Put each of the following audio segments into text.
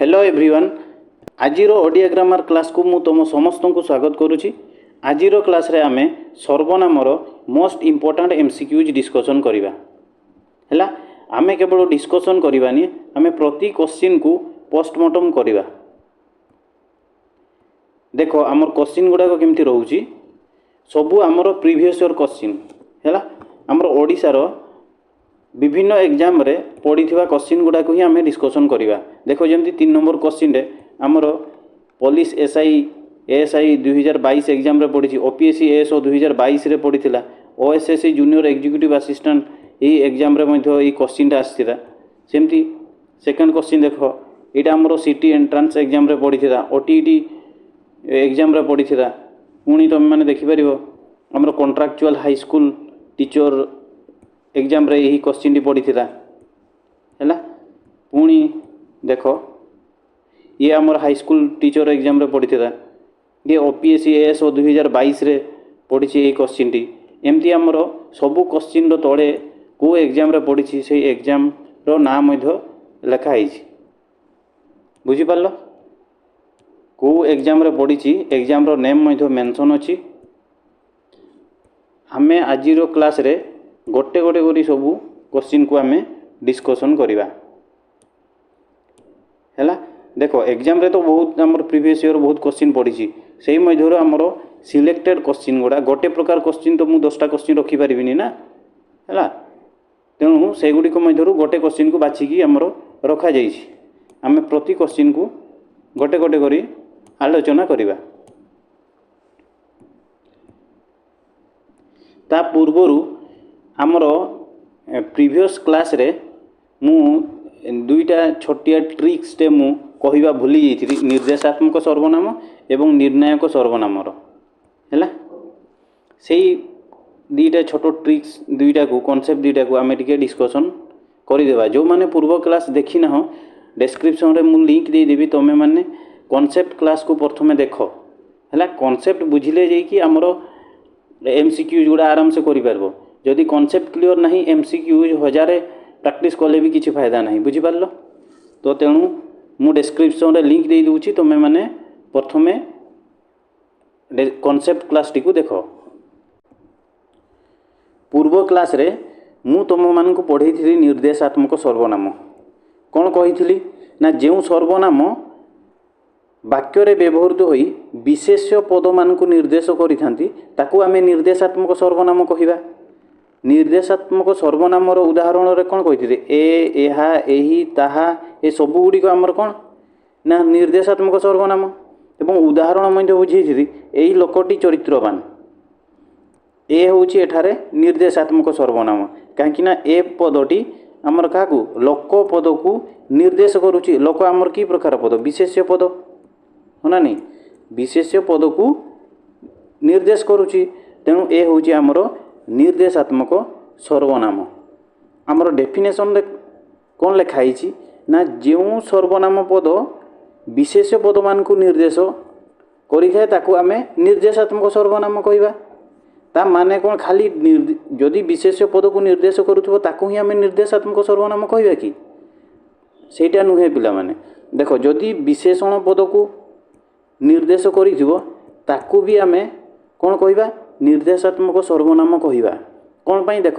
Hello everyone, ଆଜିର Odia grammar କ୍ଲାସ୍କୁ ମୁଁ ତୁମ ସମସ୍ତଙ୍କୁ ସ୍ୱାଗତ କରୁଛି। ଆଜିର କ୍ଲାସ୍ରେ ଆମେ ସର୍ବନାମର ମୋଷ୍ଟ ଇମ୍ପୋର୍ଟାଣ୍ଟ ଏମ୍ସିକ୍ୟୁଜ୍ ଡିସ୍କସନ୍ କରିବା। ହେଲା, ଆମେ କେବଳ ଡିସ୍କସନ୍ କରିବାନି, ଆମେ ପ୍ରତି କୋଶ୍ଚିନ୍କୁ ପୋଷ୍ଟମର୍ଟମ୍ କରିବା। ଦେଖ, ଆମର କୋଶ୍ଚିନ୍ ଗୁଡ଼ାକ କେମିତି ରହୁଛି। ସବୁ ଆମର ପ୍ରିଭିୟସ୍ ଇୟର୍ କୋଶ୍ଚିନ୍। ହେଲା, ଆମର ଓଡ଼ିଶାର ବିଭିନ୍ନ ଏକ୍ଜାମ୍ରେ ପଡ଼ିଥିବା କୋଶ୍ଚିନ୍ ଗୁଡ଼ାକୁ ହିଁ ଆମେ ଡିସ୍କସନ୍ କରିବା। ଦେଖ, ଯେମିତି 3 ନମ୍ବର କୋଶ୍ଚିନ୍ରେ ଆମର ପୋଲିସ ଏସ୍ଆଇ, ଏଏସ୍ଆଇ 2022 ଏକ୍ଜାମ୍ରେ ପଡ଼ିଛି। ଓପିଏସ୍ସି ଏଏସ୍ଓ 2022ରେ ପଡ଼ିଥିଲା। ଓଏସ୍ଏସ୍ସି ଜୁନିୟର ଏକ୍ଜିକ୍ୟୁଟିଭ୍ ଆସିଷ୍ଟାଣ୍ଟ, ଏଇ ଏକ୍ଜାମ୍ରେ ମଧ୍ୟ ଏଇ କୋଶ୍ଚିନ୍ଟା ଆସିଥିଲା। ସେମିତି ସେକେଣ୍ଡ କୋଶ୍ଚିନ୍ ଦେଖ, ଏଇଟା ଆମର ସିଟି ଏଣ୍ଟ୍ରାନ୍ସ ଏକ୍ଜାମ୍ରେ ପଡ଼ିଥିଲା, ଓଟିଇଟି ଏକ୍ଜାମ୍ରେ ପଡ଼ିଥିଲା। ପୁଣି ତୁମେମାନେ ଦେଖିପାରିବ, ଆମର କଣ୍ଟ୍ରାକ୍ଚୁଆଲ୍ ହାଇସ୍କୁଲ ଟିଚର୍ ଏକ୍ଜାମ୍ରେ ଏହି କୋଶ୍ଚିନ୍ଟି ପଡ଼ିଥିଲା। ହେଲା, ପୁଣି ଦେଖ, ଇଏ ଆମର ହାଇସ୍କୁଲ ଟିଚର୍ ଏକ୍ଜାମ୍ରେ ପଡ଼ିଥିଲା। ଇଏ ଓପିଏସ୍ସି ଏଏସ୍ଓ 2022ରେ ପଡ଼ିଛି ଏଇ କୋଶ୍ଚିନ୍ଟି। ଏମିତି ଆମର ସବୁ କୋଶ୍ଚିନ୍ର ତଳେ କେଉଁ ଏକ୍ଜାମ୍ରେ ପଡ଼ିଛି, ସେଇ ଏକ୍ଜାମ୍ର ନାଁ ମଧ୍ୟ ଲେଖା ହେଇଛି। ବୁଝିପାରିଲ? କେଉଁ ଏକ୍ଜାମ୍ରେ ପଡ଼ିଛି, ଏକ୍ଜାମ୍ର ନେମ୍ ମଧ୍ୟ ମେନସନ୍ ଅଛି। ଆମେ ଆଜିର କ୍ଲାସ୍ରେ ଗୋଟେ ଗୋଟେ କରି ସବୁ କୋଶ୍ଚିନ୍କୁ ଆମେ ଡିସ୍କସନ୍ କରିବା। ହେଲା, ଦେଖ, ଏକ୍ଜାମ୍ରେ ତ ବହୁତ ଆମର ପ୍ରିଭିୟସ୍ ଇୟର୍ ବହୁତ କୋଶ୍ଚିନ୍ ପଡ଼ିଛି। ସେଇ ମଧ୍ୟରୁ ଆମର ସିଲେକ୍ଟେଡ଼୍ କୋଶ୍ଚିନ୍ ଗୁଡ଼ା, ଗୋଟେ ପ୍ରକାର କୋଶ୍ଚିନ୍ ତ ମୁଁ 10ଟା କୋଶ୍ଚିନ୍ ରଖିପାରିବିନି ନା। ହେଲା, ତେଣୁ ସେଗୁଡ଼ିକ ମଧ୍ୟରୁ ଗୋଟେ କୋଶ୍ଚିନ୍କୁ ବାଛିକି ଆମର ରଖାଯାଇଛି। ଆମେ ପ୍ରତି କୋଶ୍ଚିନ୍କୁ ଗୋଟେ ଗୋଟେ କରି ଆଲୋଚନା କରିବା। ତା ପୂର୍ବରୁ ଆମର ପ୍ରିଭିୟସ୍ କ୍ଲାସ୍ରେ ମୁଁ ଦୁଇଟା ଛୋଟିଆ ଟ୍ରିକ୍ସଟେ ମୁଁ କହିବା ଭୁଲି ଯାଇଥିଲି, ନିର୍ଦ୍ଦେଶାତ୍ମକ ସର୍ବନାମ ଏବଂ ନିର୍ଣ୍ଣାୟକ ସର୍ବନାମର। ହେଲା, ସେଇ ଦୁଇଟା ଛୋଟ ଟ୍ରିକ୍ସ ଦୁଇଟାକୁ, କନସେପ୍ଟ ଦୁଇଟାକୁ ଆମେ ଟିକେ ଡିସ୍କସନ୍ କରିଦେବା। ଯେଉଁମାନେ ପୂର୍ବ କ୍ଲାସ୍ ଦେଖିନାହ, ଡେସ୍କ୍ରିପସନ୍ରେ ମୁଁ ଲିଙ୍କ୍ ଦେଇଦେବି, ତୁମେମାନେ କନସେପ୍ଟ କ୍ଲାସ୍କୁ ପ୍ରଥମେ ଦେଖ। ହେଲା, କନସେପ୍ଟ ବୁଝିଲେ ଯାଇକି ଆମର ଏମ୍ସିକ୍ୟୁଜ୍ ଗୁଡ଼ା ଆରାମସେ କରିପାରିବ। ଯଦି କନସେପ୍ଟ କ୍ଲିଅର୍ ନାହିଁ, ଏମ୍ସିକ୍ୟୁଜ୍ ହଜାରେ ପ୍ରାକ୍ଟିସ୍ କଲେ ବି କିଛି ଫାଇଦା ନାହିଁ। ବୁଝିପାରିଲ ତ? ତେଣୁ ମୁଁ ଡେସ୍କ୍ରିପସନ୍ରେ ଲିଙ୍କ୍ ଦେଇଦେଉଛି, ତୁମେମାନେ ପ୍ରଥମେ କନସେପ୍ଟ କ୍ଲାସ୍ଟିକୁ ଦେଖ। ପୂର୍ବ କ୍ଲାସ୍ରେ ମୁଁ ତୁମମାନଙ୍କୁ ପଢ଼େଇଥିଲି ନିର୍ଦ୍ଦେଶାତ୍ମକ ସର୍ବନାମ। କ'ଣ କହିଥିଲି ନା, ଯେଉଁ ସର୍ବନାମ ବାକ୍ୟରେ ବ୍ୟବହୃତ ହୋଇ ବିଶେଷ୍ୟ ପଦମାନଙ୍କୁ ନିର୍ଦ୍ଦେଶ କରିଥାନ୍ତି, ତାକୁ ଆମେ ନିର୍ଦ୍ଦେଶାତ୍ମକ ସର୍ବନାମ କହିବା। ନିର୍ଦ୍ଦେଶାତ୍ମକ ସର୍ବନାମର ଉଦାହରଣରେ କ'ଣ କହିଥିଲେ? ଏ, ଏହା, ଏହି, ତାହା, ଏ ସବୁ ଗୁଡ଼ିକ ଆମର କ'ଣ ନା ନିର୍ଦ୍ଦେଶାତ୍ମକ ସର୍ବନାମ। ଏବଂ ଉଦାହରଣ ମଧ୍ୟ ବୁଝେଇଥିଲି, ଏଇ ଲୋକଟି ଚରିତ୍ରବାନ। ଏ ହେଉଛି ଏଠାରେ ନିର୍ଦ୍ଦେଶାତ୍ମକ ସର୍ବନାମ, କାହିଁକି ନା ଏ ପଦଟି ଆମର କାହାକୁ, ଲୋକ ପଦକୁ ନିର୍ଦ୍ଦେଶ କରୁଛି। ଲୋକ ଆମର କି ପ୍ରକାର ପଦ? ବିଶେଷ୍ୟ ପଦ, ହଁ ନା ନାହିଁ? ବିଶେଷ୍ୟ ପଦକୁ ନିର୍ଦ୍ଦେଶ କରୁଛି। ତେଣୁ ଏ ହେଉଛି ଆମର ନିର୍ଦ୍ଦେଶାତ୍ମକ ସର୍ବନାମ। ଆମର ଡେଫିନେସନରେ କ'ଣ ଲେଖା ହେଇଛି ନା, ଯେଉଁ ସର୍ବନାମ ପଦ ବିଶେଷ୍ୟ ପଦମାନଙ୍କୁ ନିର୍ଦ୍ଦେଶ କରିଥାଏ, ତାକୁ ଆମେ ନିର୍ଦ୍ଦେଶାତ୍ମକ ସର୍ବନାମ କହିବା। ତା ମାନେ କ'ଣ, ଖାଲି ଯଦି ବିଶେଷ୍ୟ ପଦକୁ ନିର୍ଦ୍ଦେଶ କରୁଥିବ, ତାକୁ ହିଁ ଆମେ ନିର୍ଦ୍ଦେଶାତ୍ମକ ସର୍ବନାମ କହିବା କି? ସେଇଟା ନୁହେଁ ପିଲାମାନେ। ଦେଖ, ଯଦି ବିଶେଷଣ ପଦକୁ ନିର୍ଦ୍ଦେଶ କରିଥିବ, ତାକୁ ବି ଆମେ କ'ଣ କହିବା? ନିର୍ଦ୍ଦେଶାତ୍ମକ ସର୍ବନାମ କହିବା। କ'ଣ ପାଇଁ? ଦେଖ,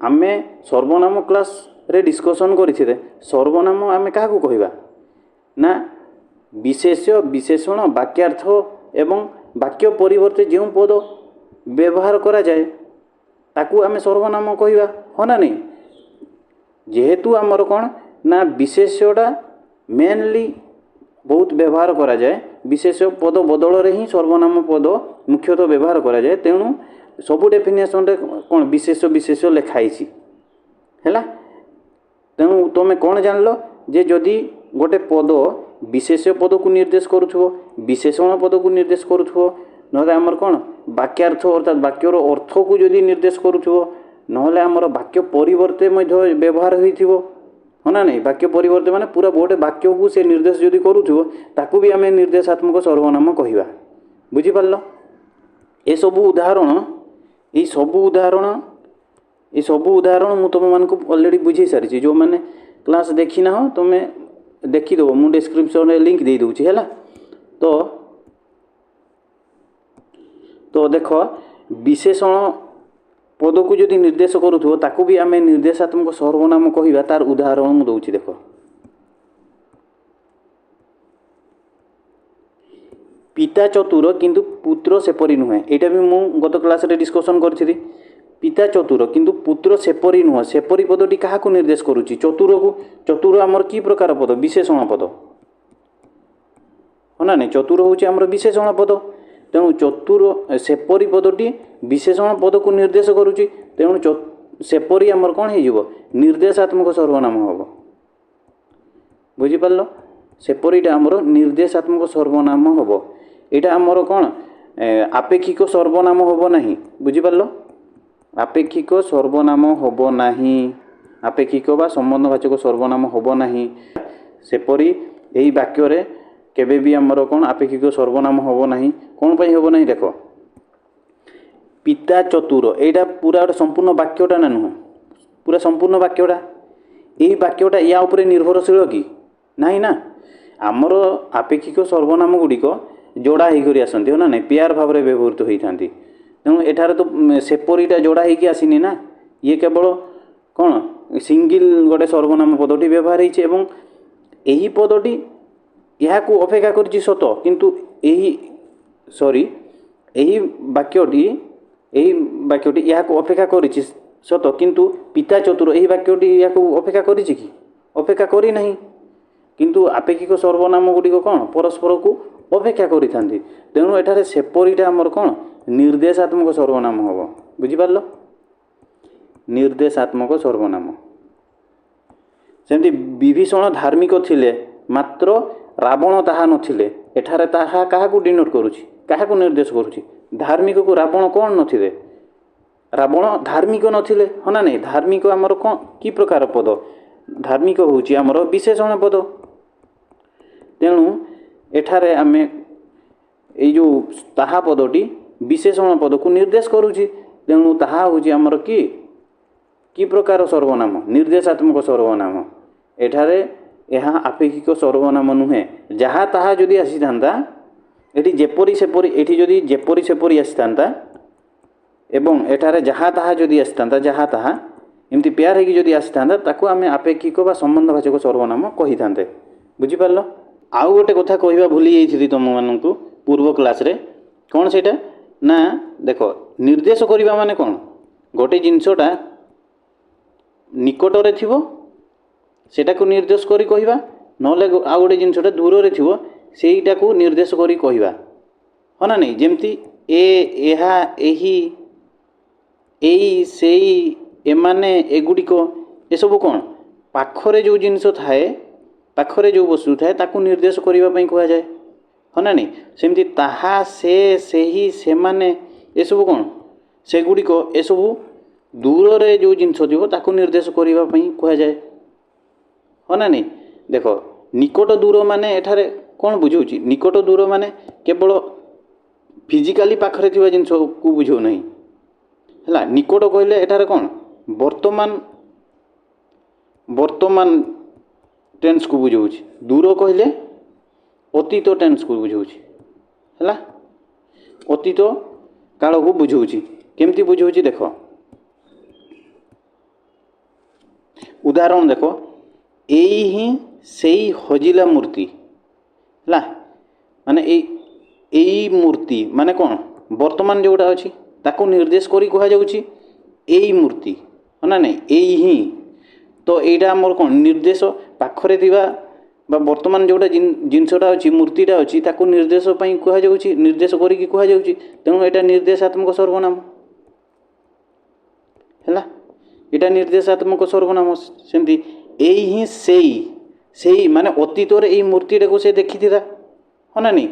ଆମେ ସର୍ବନାମ କ୍ଲାସ୍ରେ ଡିସ୍କସନ୍ କରିଥିଲେ, ସର୍ବନାମ ଆମେ କାହାକୁ କହିବା ନା, ବିଶେଷ୍ୟ, ବିଶେଷଣ, ବାକ୍ୟାର୍ଥ ଏବଂ ବାକ୍ୟ ପରିବର୍ତ୍ତେ ଯେଉଁ ପଦ ବ୍ୟବହାର କରାଯାଏ, ତାକୁ ଆମେ ସର୍ବନାମ କହିବା, ହଁ ନା ନାହିଁ? ଯେହେତୁ ଆମର କ'ଣ ନା ବିଶେଷ୍ୟଟା ମେନଲି ବହୁତ ବ୍ୟବହାର କରାଯାଏ, ବିଶେଷ୍ୟ ପଦ ବଦଳରେ ହିଁ ସର୍ବନାମ ପଦ ମୁଖ୍ୟତଃ ବ୍ୟବହାର କରାଯାଏ। ତେଣୁ ସବୁ ଡେଫିନେସନରେ କ'ଣ ବିଶେଷ୍ୟ ବିଶେଷ୍ୟ ଲେଖା ହେଇଛି। ହେଲା, ତେଣୁ ତୁମେ କ'ଣ ଜାଣିଲ ଯେ ଯଦି ଗୋଟେ ପଦ ବିଶେଷ୍ୟ ପଦକୁ ନିର୍ଦ୍ଦେଶ କରୁଥିବ, ବିଶେଷଣ ପଦକୁ ନିର୍ଦ୍ଦେଶ କରୁଥିବ, ନହେଲେ ଆମର କ'ଣ ବାକ୍ୟାର୍ଥ, ଅର୍ଥାତ୍ ବାକ୍ୟର ଅର୍ଥକୁ ଯଦି ନିର୍ଦ୍ଦେଶ କରୁଥିବ, ନହେଲେ ଆମର ବାକ୍ୟ ପରିବର୍ତ୍ତେ ମଧ୍ୟ ବ୍ୟବହାର ହୋଇଥିବ, ହଁ ନା ନାହିଁ? ବାକ୍ୟ ପରିବର୍ତ୍ତେ ମାନେ ପୁରା ଗୋଟେ ବାକ୍ୟକୁ ସେ ନିର୍ଦ୍ଦେଶ ଯଦି କରୁଥିବ, ତାକୁ ବି ଆମେ ନିର୍ଦ୍ଦେଶାତ୍ମକ ସର୍ବନାମ କହିବା। ବୁଝିପାରିଲ? ଏସବୁ ଉଦାହରଣ, ଏଇ ସବୁ ଉଦାହରଣ ମୁଁ ତୁମମାନଙ୍କୁ ଅଲରେଡ଼ି ବୁଝେଇ ସାରିଛି। ଯେଉଁମାନେ କ୍ଲାସ୍ ଦେଖିନାହ, ତୁମେ ଦେଖିଦେବ, ମୁଁ ଡେସ୍କ୍ରିପସନ୍ରେ ଲିଙ୍କ୍ ଦେଇଦେଉଛି। ହେଲା ତ? ତ ଦେଖ, ବିଶେଷଣ ପଦକୁ ଯଦି ନିର୍ଦ୍ଦେଶ କରୁଥିବ, ତାକୁ ବି ଆମେ ନିର୍ଦ୍ଦେଶାତ୍ମକ ସର୍ବନାମ କହିବା। ତାର ଉଦାହରଣ ମୁଁ ଦେଉଛି, ଦେଖ। ପିତା ଚତୁର କିନ୍ତୁ ପୁତ୍ର ସେପରି ନୁହେଁ। ଏଇଟା ବି ମୁଁ ଗତ କ୍ଲାସ୍ରେ ଡିସ୍କସନ୍ କରିଥିଲି। ପିତା ଚତୁର କିନ୍ତୁ ପୁତ୍ର ସେପରି ନୁହଁ। ସେପରି ପଦଟି କାହାକୁ ନିର୍ଦ୍ଦେଶ କରୁଛି? ଚତୁରକୁ। ଚତୁର ଆମର କି ପ୍ରକାର ପଦ? ବିଶେଷଣ ପଦ, ହଁ ନା ନାଇଁ? ଚତୁର ହେଉଛି ଆମର ବିଶେଷଣ ପଦ। ତେଣୁ ଚତୁର, ସେପରି ପଦଟି ବିଶେଷଣ ପଦକୁ ନିର୍ଦ୍ଦେଶ କରୁଛି। ତେଣୁ ସେପରି ଆମର କ'ଣ ହେଇଯିବ? ନିର୍ଦ୍ଦେଶାତ୍ମକ ସର୍ବନାମ ହେବ। ବୁଝିପାରିଲ? ସେପରିଟା ଆମର ନିର୍ଦ୍ଦେଶାତ୍ମକ ସର୍ବନାମ ହେବ। ଏଇଟା ଆମର କ'ଣ ଆପେକ୍ଷିକ ସର୍ବନାମ ହେବ ନାହିଁ। ବୁଝିପାରିଲ? ଆପେକ୍ଷିକ ସର୍ବନାମ ହେବ ନାହିଁ। ଆପେକ୍ଷିକ ବା ସମ୍ବନ୍ଧବାଚକ ସର୍ବନାମ ହେବ ନାହିଁ। ସେପରି ଏହି ବାକ୍ୟରେ କେବେ ବି ଆମର କ'ଣ ଆପେକ୍ଷିକ ସର୍ବନାମ ହେବ ନାହିଁ। କ'ଣ ପାଇଁ ହେବ ନାହିଁ? ଦେଖ, ପିତା ଚତୁର, ଏଇଟା ପୁରା ଗୋଟେ ସମ୍ପୂର୍ଣ୍ଣ ବାକ୍ୟଟା ନା ନୁହେଁ? ପୁରା ସମ୍ପୂର୍ଣ୍ଣ ବାକ୍ୟଟା। ଏଇ ବାକ୍ୟଟା ୟା ଉପରେ ନିର୍ଭରଶୀଳ କି? ନାହିଁ ନା। ଆମର ଆପେକ୍ଷିକ ସର୍ବନାମ ଗୁଡ଼ିକ ଯୋଡ଼ା ହେଇକରି ଆସନ୍ତି, ହଁ ନା ନାଇଁ? ପେୟାର ଭାବରେ ବ୍ୟବହୃତ ହୋଇଥାନ୍ତି। ତେଣୁ ଏଠାରେ ତ ସେପରିଟା ଯୋଡ଼ା ହେଇକି ଆସିନି ନା। ଇଏ କେବଳ କ'ଣ ସିଙ୍ଗିଲ୍ ଗୋଟେ ସର୍ବନାମ ପଦଟି ବ୍ୟବହାର ହେଇଛି ଏବଂ ଏହି ପଦଟି ଏହାକୁ ଅପେକ୍ଷା କରିଛି ସତ, କିନ୍ତୁ ଏହି, ସରି, ଏହି ବାକ୍ୟଟି ଏହାକୁ ଅପେକ୍ଷା କରିଛି ସତ, କିନ୍ତୁ ପିତା ଚତୁର ଏହି ବାକ୍ୟଟି ଏହାକୁ ଅପେକ୍ଷା କରିଛି କି? ଅପେକ୍ଷା କରିନାହିଁ। କିନ୍ତୁ ଆପେକ୍ଷିକ ସର୍ବନାମ ଗୁଡ଼ିକ କ'ଣ ପରସ୍ପରକୁ ଅପେକ୍ଷା କରିଥାନ୍ତି। ତେଣୁ ଏଠାରେ ସେପରିଟା ଆମର କ'ଣ ନିର୍ଦ୍ଦେଶାତ୍ମକ ସର୍ବନାମ ହେବ। ବୁଝିପାରିଲ? ନିର୍ଦ୍ଦେଶାତ୍ମକ ସର୍ବନାମ। ସେମିତି ବିଭୀଷଣ ଧାର୍ମିକ ଥିଲେ, ମାତ୍ର ରାବଣ ତାହା ନଥିଲେ। ଏଠାରେ ତାହା କାହାକୁ ଡିନୋଟ୍ କରୁଛି? କାହାକୁ ନିର୍ଦ୍ଦେଶ କରୁଛି? ଧାର୍ମିକକୁ। ରାବଣ କ'ଣ ନଥିଲେ? ରାବଣ ଧାର୍ମିକ ନଥିଲେ, ହଁ ନା ନାଇଁ? ଧାର୍ମିକ ଆମର କ'ଣ, କି ପ୍ରକାର ପଦ? ଧାର୍ମିକ ହେଉଛି ଆମର ବିଶେଷଣ ପଦ। ତେଣୁ ଏଠାରେ ଆମେ ଏଇ ଯେଉଁ ତାହା ପଦଟି ବିଶେଷଣ ପଦକୁ ନିର୍ଦ୍ଦେଶ କରୁଛି। ତେଣୁ ତାହା ହେଉଛି ଆମର କି ପ୍ରକାର ସର୍ବନାମ? ନିର୍ଦ୍ଦେଶାତ୍ମକ ସର୍ବନାମ। ଏଠାରେ ଏହା ଆପେକ୍ଷିକ ସର୍ବନାମ ନୁହେଁ। ଯାହା ତାହା ଯଦି ଆସିଥାନ୍ତା ଏଠି, ଯେପରି ସେପରି, ଏଠି ଯଦି ଯେପରି ସେପରି ଆସିଥାନ୍ତା ଏବଂ ଏଠାରେ ଯାହା ତାହା ଯଦି ଆସିଥାନ୍ତା, ଯାହା ତାହା ଏମିତି ପେୟାର ହେଇକି ଯଦି ଆସିଥାନ୍ତା, ତାକୁ ଆମେ ଆପେକ୍ଷିକ ବା ସମ୍ବନ୍ଧବାଚକ ସର୍ବନାମ କହିଥାନ୍ତେ। ବୁଝିପାରିଲ? ଆଉ ଗୋଟେ କଥା କହିବା ଭୁଲି ଯାଇଥିଲି ତୁମମାନଙ୍କୁ ପୂର୍ବ କ୍ଲାସ୍ରେ। କ'ଣ ସେଇଟା ନା, ଦେଖ, ନିର୍ଦ୍ଦେଶ କରିବା ମାନେ କ'ଣ? ଗୋଟେ ଜିନିଷଟା ନିକଟରେ ଥିବ, ସେଟାକୁ ନିର୍ଦ୍ଦେଶ କରି କହିବା, ନହେଲେ ଆଉ ଗୋଟେ ଜିନିଷଟା ଦୂରରେ ଥିବ, ସେଇଟାକୁ ନିର୍ଦ୍ଦେଶ କରି କହିବା, ହଁ ନା ନାଇଁ? ଯେମିତି ଏ, ଏହା, ଏହି, ଏଇ, ସେଇ, ଏମାନେ, ଏଗୁଡ଼ିକ, ଏସବୁ କ'ଣ ପାଖରେ ଯେଉଁ ଜିନିଷ ଥାଏ, ପାଖରେ ଯେଉଁ ବସ୍ତୁ ଥାଏ, ତାକୁ ନିର୍ଦ୍ଦେଶ କରିବା ପାଇଁ କୁହାଯାଏ, ହଁ ନା ନାଇଁ? ସେମିତି ତାହା, ସେ, ସେହି, ସେମାନେ, ଏସବୁ କ'ଣ, ସେଗୁଡ଼ିକ, ଏସବୁ ଦୂରରେ ଯେଉଁ ଜିନିଷ ଥିବ, ତାକୁ ନିର୍ଦ୍ଦେଶ କରିବା ପାଇଁ କୁହାଯାଏ, ହଁ ନା ନାଇଁ? ଦେଖ, ନିକଟ ଦୂର ମାନେ ଏଠାରେ କ'ଣ ବୁଝାଉଛି? ନିକଟ ଦୂର ମାନେ କେବଳ ଫିଜିକାଲି ପାଖରେ ଥିବା ଜିନିଷକୁ ବୁଝାଉ ନାହିଁ। ହେଲା? ନିକଟ କହିଲେ ଏଠାରେ କ'ଣ ବର୍ତ୍ତମାନ ଟେନ୍ସକୁ ବୁଝାଉଛି। ଦୂର କହିଲେ ଅତୀତ ଟେନ୍ସକୁ ବୁଝାଉଛି। ହେଲା? ଅତୀତ କାଳକୁ ବୁଝାଉଛି। କେମିତି ବୁଝାଉଛି ଦେଖ, ଉଦାହରଣ ଦେଖ। ଏଇ ହିଁ ସେଇ ହଜିଲା ମୂର୍ତ୍ତି। ହେଲା? ମାନେ ଏଇ ମୂର୍ତ୍ତି ମାନେ କ'ଣ? ବର୍ତ୍ତମାନ ଯେଉଁଟା ଅଛି, ତାକୁ ନିର୍ଦ୍ଦେଶ କରି କୁହାଯାଉଛି ଏଇ ମୂର୍ତ୍ତି, ହଁ ନା ନାଇଁ? ଏଇ ହିଁ ତ ଏଇଟା ଆମର କ'ଣ ନିର୍ଦ୍ଦେଶ, ପାଖରେ ଥିବା ବା ବର୍ତ୍ତମାନ ଯେଉଁଟା ଜିନିଷଟା ଅଛି, ମୂର୍ତ୍ତିଟା ଅଛି, ତାକୁ ନିର୍ଦ୍ଦେଶ ପାଇଁ କୁହାଯାଉଛି, ନିର୍ଦ୍ଦେଶ କରିକି କୁହାଯାଉଛି। ତେଣୁ ଏଇଟା ନିର୍ଦ୍ଦେଶାତ୍ମକ ସର୍ବନାମ ହେଲା। ଏଇଟା ନିର୍ଦ୍ଦେଶାତ୍ମକ ସର୍ବନାମ। ସେମିତି ଏଇ ହିଁ ସେଇ, ସେଇ ମାନେ ଅତୀତରେ ଏଇ ମୂର୍ତ୍ତିଟାକୁ ସେ ଦେଖିଥିଲା, ହଁ ନା ନାଇଁ?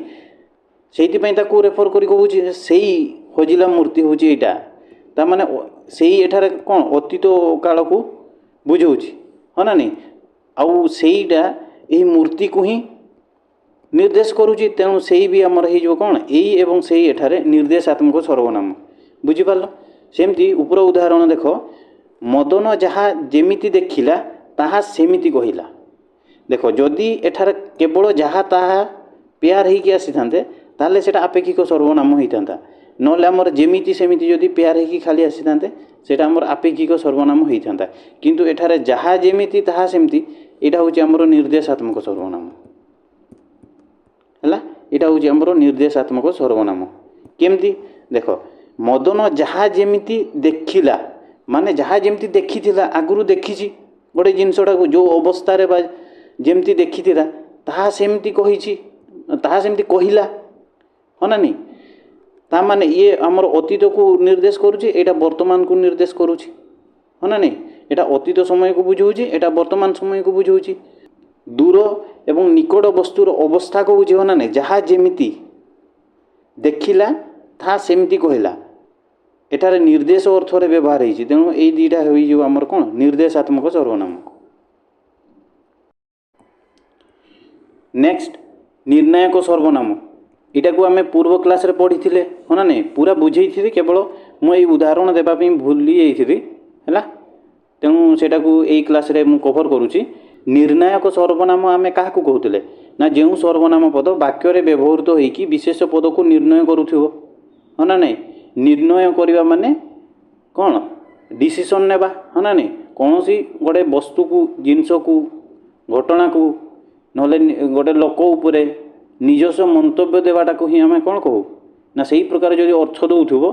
ସେଇଥିପାଇଁ ତାକୁ ରେଫର କରି କହୁଛି ସେଇ ହଜିଲା ମୂର୍ତ୍ତି ହେଉଛି ଏଇଟା। ତାମାନେ ସେଇ ଏଠାରେ କ'ଣ ଅତୀତ କାଳକୁ ବୁଝାଉଛି, ହଁ ନା ନାଇଁ? ଆଉ ସେଇଟା ଏହି ମୂର୍ତ୍ତିକୁ ହିଁ ନିର୍ଦ୍ଦେଶ କରୁଛି। ତେଣୁ ସେଇ ବି ଆମର ହେଇଯିବ କ'ଣ? ଏଇ ଏବଂ ସେଇ ଏଠାରେ ନିର୍ଦ୍ଦେଶାତ୍ମକ ସର୍ବନାମ। ବୁଝିପାରିଲ? ସେମିତି ଉପର ଉଦାହରଣ ଦେଖ। ମଦନ ଯାହା ଯେମିତି ଦେଖିଲା, ତାହା ସେମିତି କହିଲା। ଦେଖ, ଯଦି ଏଠାରେ କେବଳ ଯାହା ତାହା ପେୟାର ହେଇକି ଆସିଥାନ୍ତେ, ତାହେଲେ ସେଇଟା ଆପେକ୍ଷିକ ସର୍ବନାମ ହେଇଥାନ୍ତା। ନହେଲେ ଆମର ଯେମିତି ସେମିତି ଯଦି ପେୟାର ହେଇକି ଖାଲି ଆସିଥାନ୍ତେ, ସେଇଟା ଆମର ଆପେକ୍ଷିକ ସର୍ବନାମ ହେଇଥାନ୍ତା। କିନ୍ତୁ ଏଠାରେ ଯାହା ଯେମିତି ତାହା ସେମିତି, ଏଇଟା ହେଉଛି ଆମର ନିର୍ଦ୍ଦେଶାତ୍ମକ ସର୍ବନାମ। ହେଲା, ଏଇଟା ହେଉଛି ଆମର ନିର୍ଦ୍ଦେଶାତ୍ମକ ସର୍ବନାମ। କେମିତି? ଦେଖ, ମଦନ ଯାହା ଯେମିତି ଦେଖିଲା, ମାନେ ଯାହା ଯେମିତି ଦେଖିଥିଲା, ଆଗରୁ ଦେଖିଛି ଗୋଟେ ଜିନିଷଟାକୁ, ଯେଉଁ ଅବସ୍ଥାରେ ବା ଯେମିତି ଦେଖିଥିଲା ତାହା ସେମିତି କହିଛି, ତାହା ସେମିତି କହିଲା, ହଁ ନା ନାଇଁ? ତା ମାନେ ଇଏ ଆମର ଅତୀତକୁ ନିର୍ଦ୍ଦେଶ କରୁଛି, ଏଇଟା ବର୍ତ୍ତମାନକୁ ନିର୍ଦ୍ଦେଶ କରୁଛି, ହଁ ନା ନାଇଁ? ଏଇଟା ଅତୀତ ସମୟକୁ ବୁଝାଉଛି, ଏଇଟା ବର୍ତ୍ତମାନ ସମୟକୁ ବୁଝାଉଛି। ଦୂର ଏବଂ ନିକଟ ବସ୍ତୁର ଅବସ୍ଥାକୁ ବୁଝିବ ନା ନାଇଁ? ଯାହା ଯେମିତି ଦେଖିଲା ତାହା ସେମିତି କହିଲା, ଏଠାରେ ନିର୍ଦ୍ଦେଶ ଅର୍ଥରେ ବ୍ୟବହାର ହେଇଛି। ତେଣୁ ଏଇ ଦୁଇଟା ହୋଇଯିବ ଆମର କ'ଣ? ନିର୍ଦ୍ଦେଶାତ୍ମକ ସର୍ବନାମ। ନେକ୍ସଟ, ନିର୍ଣ୍ଣାୟକ ସର୍ବନାମ। ଏଇଟାକୁ ଆମେ ପୂର୍ବ କ୍ଲାସ୍ରେ ପଢ଼ିଥିଲେ, ହଁ ନା ନାଇଁ? ପୁରା ବୁଝେଇଥିଲି, କେବଳ ମୁଁ ଏଇ ଉଦାହରଣ ଦେବା ପାଇଁ ଭୁଲି ଯାଇଥିଲି। ହେଲା, ତେଣୁ ସେଇଟାକୁ ଏଇ କ୍ଲାସ୍ରେ ମୁଁ କଭର୍ କରୁଛି। ନିର୍ଣ୍ଣାୟକ ସର୍ବନାମ ଆମେ କାହାକୁ କହୁଥିଲେ ନା, ଯେଉଁ ସର୍ବନାମ ପଦ ବାକ୍ୟରେ ବ୍ୟବହୃତ ହେଇକି ବିଶେଷ ପଦକୁ ନିର୍ଣ୍ଣୟ କରୁଥିବ, ହଁ ନା ନାଇଁ? ନିର୍ଣ୍ଣୟ କରିବା ମାନେ କ'ଣ? ଡିସିସନ୍ ନେବା, ହଁ ନା ନାଇଁ? କୌଣସି ଗୋଟେ ବସ୍ତୁକୁ, ଜିନିଷକୁ, ଘଟଣାକୁ, ନହେଲେ ଗୋଟେ ଲୋକ ଉପରେ ନିଜସ୍ୱ ମନ୍ତବ୍ୟ ଦେବାଟାକୁ ହିଁ ଆମେ କ'ଣ କହୁ ନା, ସେଇ ପ୍ରକାର ଯଦି ଅର୍ଥ ଦେଉଥିବ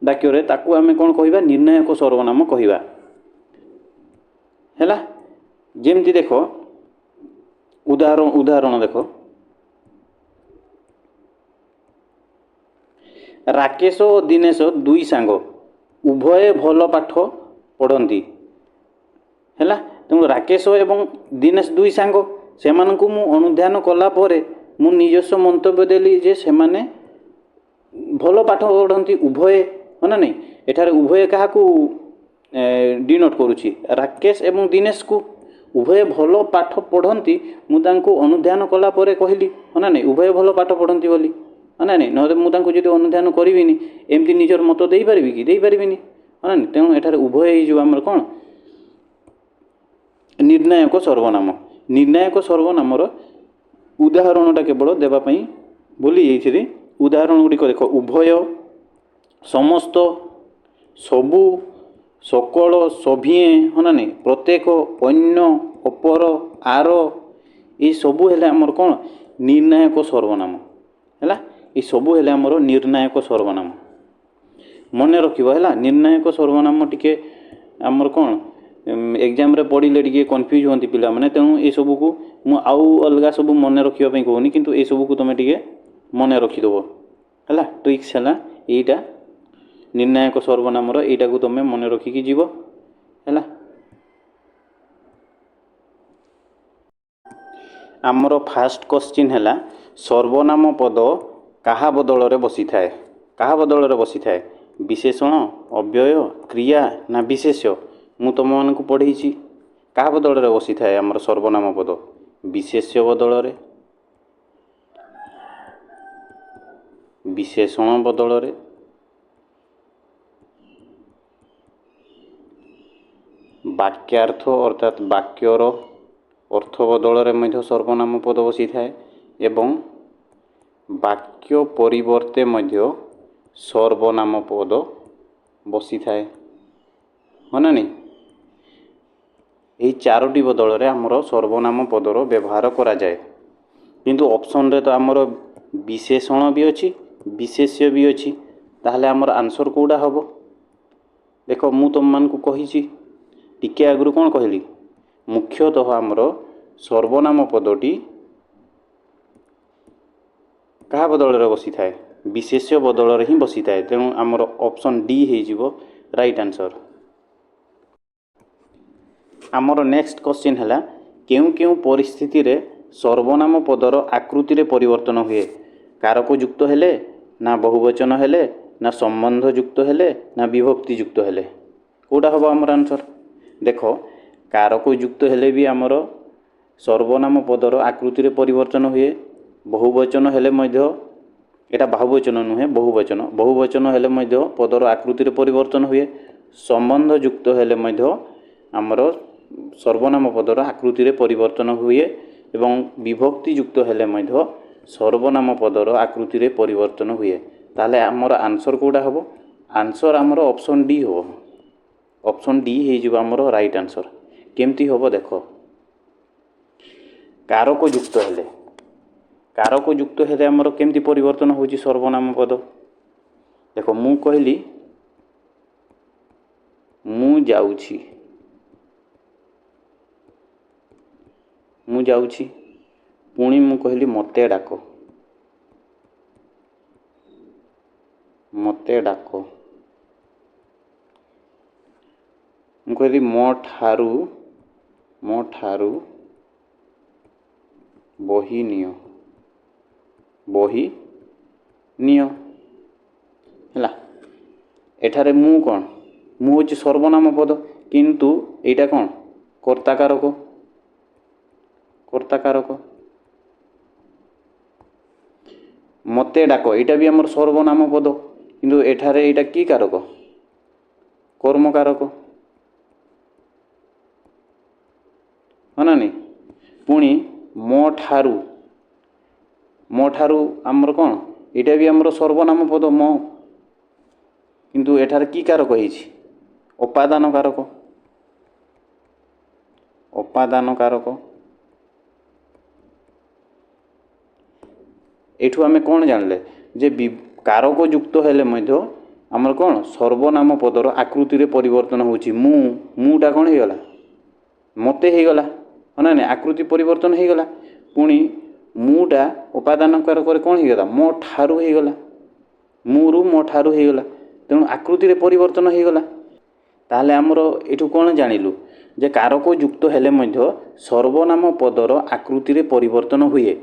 ବାକ୍ୟରେ, ତାକୁ ଆମେ କ'ଣ କହିବା? ନିର୍ଣ୍ଣାୟକ ସର୍ବନାମ କହିବା। ହେଲା, ଯେମିତି ଦେଖ ଉଦାହରଣ ଦେଖ, ରାକେଶ ଓ ଦିନେଶ ଦୁଇ ସାଙ୍ଗ, ଉଭୟେ ଭଲ ପାଠ ପଢ଼ନ୍ତି। ହେଲା, ତେଣୁ ରାକେଶ ଏବଂ ଦିନେଶ ଦୁଇ ସାଙ୍ଗ, ସେମାନଙ୍କୁ ମୁଁ ଅନୁଧ୍ୟାନ କଲା ପରେ ମୁଁ ନିଜସ୍ୱ ମନ୍ତବ୍ୟ ଦେଲି ଯେ ସେମାନେ ଭଲ ପାଠ ପଢ଼ନ୍ତି ଉଭୟେ, ହଁ ନା ନାଇଁ? ଏଠାରେ ଉଭୟେ କାହାକୁ ଡିନୋଟ୍ କରୁଛି? ରାକେଶ ଏବଂ ଦିନେଶକୁ। ଉଭୟେ ଭଲ ପାଠ ପଢ଼ନ୍ତି, ମୁଁ ତାଙ୍କୁ ଅନୁଧ୍ୟାନ କଲା ପରେ କହିଲି, ହଁ ନା ନାଇଁ? ଉଭୟେ ଭଲ ପାଠ ପଢ଼ନ୍ତି ବୋଲି, ହଁ ନା ନାଇଁ? ନହେଲେ ମୁଁ ତାଙ୍କୁ ଯଦି ଅନୁଧ୍ୟାନ କରିବିନି, ଏମିତି ନିଜର ମତ ଦେଇପାରିବି କି? ଦେଇପାରିବିନି, ହଁ ନା ନାଇଁ? ତେଣୁ ଏଠାରେ ଉଭୟ ହେଇଯିବ ଆମର କ'ଣ? ନିର୍ଣ୍ଣାୟକ ସର୍ବନାମ। ନିର୍ଣ୍ଣାୟକ ସର୍ବନାମର ଉଦାହରଣଟା କେବଳ ଦେବା ପାଇଁ ଭୁଲି ଯାଇଥିଲି। ଉଦାହରଣ ଗୁଡ଼ିକ ଦେଖ, ଉଭୟ, ସମସ୍ତ, ସବୁ, ସକଳ, ସଭିଏଁ, ହଁ ନା ନାଇଁ? ପ୍ରତ୍ୟେକ, ଅନ୍ୟ, ଅପର, ଆର, ଏସବୁ ହେଲେ ଆମର କ'ଣ? ନିର୍ଣ୍ଣାୟକ ସର୍ବନାମ। ହେଲା, ଏସବୁ ହେଲେ ଆମର ନିର୍ଣ୍ଣାୟକ ସର୍ବନାମ। ମନେ ରଖିବ। ହେଲା, ନିର୍ଣ୍ଣାୟକ ସର୍ବନାମ ଟିକେ ଆମର କ'ଣ ଏକ୍ଜାମ୍ରେ ପଢ଼ିଲେ ଟିକେ କନଫ୍ୟୁଜ୍ ହୁଅନ୍ତି ପିଲାମାନେ। ତେଣୁ ଏସବୁକୁ ମୁଁ ଆଉ ଅଲଗା ସବୁ ମନେ ରଖିବା ପାଇଁ କହୁନି, କିନ୍ତୁ ଏସବୁକୁ ତୁମେ ଟିକେ ମନେ ରଖିଦେବ। ହେଲା, ଟ୍ରିକ୍ସ ହେଲା ଏଇଟା, ନିର୍ଣ୍ଣାୟକ ସର୍ବନାମର ଏଇଟାକୁ ତୁମେ ମନେ ରଖିକି ଯିବ। ହେଲା, ଆମର ଫାଷ୍ଟ କ୍ୱଶ୍ଚିନ୍ ହେଲା, ସର୍ବନାମ ପଦ କାହା ବଦଳରେ ବସିଥାଏ? କାହା ବଦଳରେ ବସିଥାଏ? ବିଶେଷଣ, ଅବ୍ୟୟ, କ୍ରିୟା ନା ବିଶେଷ୍ୟ? ମୁଁ ତୁମମାନଙ୍କୁ ପଢ଼େଇଛି, କାହା ବଦଳରେ ବସିଥାଏ ଆମର ସର୍ବନାମ ପଦ? ବିଶେଷ୍ୟ ବଦଳରେ, ବିଶେଷଣ ବଦଳରେ, ବାକ୍ୟାର୍ଥ ଅର୍ଥାତ୍ ବାକ୍ୟର ଅର୍ଥ ବଦଳରେ ମଧ୍ୟ ସର୍ବନାମ ପଦ ବସିଥାଏ ଏବଂ ବାକ୍ୟ ପରିବର୍ତ୍ତେ ମଧ୍ୟ ସର୍ବନାମ ପଦ ବସିଥାଏ, ହଁ ନା ନାଇଁ? ଏହି ଚାରୋଟି ବଦଳରେ ଆମର ସର୍ବନାମ ପଦର ବ୍ୟବହାର କରାଯାଏ। କିନ୍ତୁ ଅପସନ୍ରେ ତ ଆମର ବିଶେଷଣ ବି ଅଛି, ବିଶେଷ୍ୟ ବି ଅଛି, ତାହେଲେ ଆମର ଆନ୍ସର୍ କେଉଁଟା ହେବ? ଦେଖ, ମୁଁ ତୁମମାନଙ୍କୁ କହିଛି ଟିକେ ଆଗରୁ, କ'ଣ କହିଲି? ମୁଖ୍ୟତଃ ଆମର ସର୍ବନାମ ପଦଟି କାହା ବଦଳରେ ବସିଥାଏ? ବିଶେଷ୍ୟ ବଦଳରେ ହିଁ ବସିଥାଏ। ତେଣୁ ଆମର ଅପସନ୍ ଡି ହେଇଯିବ ରାଇଟ୍ ଆନ୍ସର୍। ଆମର ନେକ୍ସଟ କ୍ୱଶ୍ଚିନ୍ ହେଲା, କେଉଁ କେଉଁ ପରିସ୍ଥିତିରେ ସର୍ବନାମ ପଦର ଆକୃତିରେ ପରିବର୍ତ୍ତନ ହୁଏ? କାରକ ଯୁକ୍ତ ହେଲେ, ନା ବହୁବଚନ ହେଲେ, ନା ସମ୍ବନ୍ଧ ଯୁକ୍ତ ହେଲେ, ନା ବିଭକ୍ତି ଯୁକ୍ତ ହେଲେ? କେଉଁଟା ହେବ ଆମର ଆନ୍ସର୍? ଦେଖ, କାରକ ଯୁକ୍ତ ହେଲେ ବି ଆମର ସର୍ବନାମ ପଦର ଆକୃତିରେ ପରିବର୍ତ୍ତନ ହୁଏ। ବହୁବଚନ ହେଲେ ମଧ୍ୟ, ଏଇଟା ବାହୁବଚନ ନୁହେଁ, ବହୁବଚନ, ବହୁବଚନ ହେଲେ ମଧ୍ୟ ପଦର ଆକୃତିରେ ପରିବର୍ତ୍ତନ ହୁଏ। ସମ୍ବନ୍ଧ ଯୁକ୍ତ ହେଲେ ମଧ୍ୟ ଆମର ସର୍ବନାମ ପଦର ଆକୃତିରେ ପରିବର୍ତ୍ତନ ହୁଏ। ଏବଂ ବିଭକ୍ତି ଯୁକ୍ତ ହେଲେ ମଧ୍ୟ ସର୍ବନାମ ପଦର ଆକୃତିରେ ପରିବର୍ତ୍ତନ ହୁଏ। ତାହେଲେ ଆମର ଆନ୍ସର୍ କେଉଁଟା ହେବ? ଆନ୍ସର୍ ଆମର ଅପସନ୍ ଡି ହେବ। ଅପସନ୍ ଡି ହେଇଯିବ ଆମର ରାଇଟ୍ ଆନ୍ସର୍। କେମିତି ହେବ ଦେଖ। କାରକ ଯୁକ୍ତ ହେଲେ, କାରକ ଯୁକ୍ତ ହେଲେ ଆମର କେମିତି ପରିବର୍ତ୍ତନ ହେଉଛି ସର୍ବନାମ ପଦ? ଦେଖ, ମୁଁ କହିଲି ମୁଁ ଯାଉଛି, ମୁଁ ଯାଉଛି। ପୁଣି ମୁଁ କହିଲି ମୋତେ ଡାକ, ମୋତେ ଡାକ। ମୁଁ କହିଲି ମୋ ଠାରୁ, ମୋ ଠାରୁ ବହି ନିଅ, ବହି ନିଅ। ହେଲା, ଏଠାରେ ମୁଁ କ'ଣ? ମୁଁ ହେଉଛି ସର୍ବନାମ ପଦ, କିନ୍ତୁ ଏଇଟା କ'ଣ? କର୍ତ୍ତାକାରକ, କର୍ତ୍ତାକାରକ। ମୋତେ ଡାକ, ଏଇଟା ବି ଆମର ସର୍ବନାମ ପଦ, କିନ୍ତୁ ଏଠାରେ ଏଇଟା କି କାରକ? କର୍ମକାରକ, ହଁ ନା ନାଇଁ? ପୁଣି ମୋ ଠାରୁ, ମୋ ଠାରୁ ଆମର କ'ଣ? ଏଇଟା ବି ଆମର ସର୍ବନାମ ପଦ ମୋ, କିନ୍ତୁ ଏଠାରେ କି କାରକ ହେଇଛି? ଅପାଦାନ କାରକ, ଅପାଦାନ କାରକ। ଏଇଠୁ ଆମେ କ'ଣ ଜାଣିଲେ ଯେ କାରକ ଯୁକ୍ତ ହେଲେ ମଧ୍ୟ ଆମର କ'ଣ ସର୍ବନାମ ପଦର ଆକୃତିରେ ପରିବର୍ତ୍ତନ ହେଉଛି। ମୁଁ, ମୁଁଟା କ'ଣ ହେଇଗଲା? ମୋତେ ହେଇଗଲା, ହଁ ନା ନାଇଁ? ଆକୃତି ପରିବର୍ତ୍ତନ ହେଇଗଲା। ପୁଣି ମୁଁଟା ଉପାଦାନ କାରକରେ କ'ଣ ହେଇଗଲା? ମୋ ଠାରୁ ହେଇଗଲା, ମୁଁରୁ ମୋ ଠାରୁ ହେଇଗଲା। ତେଣୁ ଆକୃତିରେ ପରିବର୍ତ୍ତନ ହେଇଗଲା। ତାହେଲେ ଆମର ଏଠୁ କ'ଣ ଜାଣିଲୁ ଯେ କାରକ ଯୁକ୍ତ ହେଲେ ମଧ୍ୟ ସର୍ବନାମ ପଦର ଆକୃତିରେ ପରିବର୍ତ୍ତନ ହୁଏ।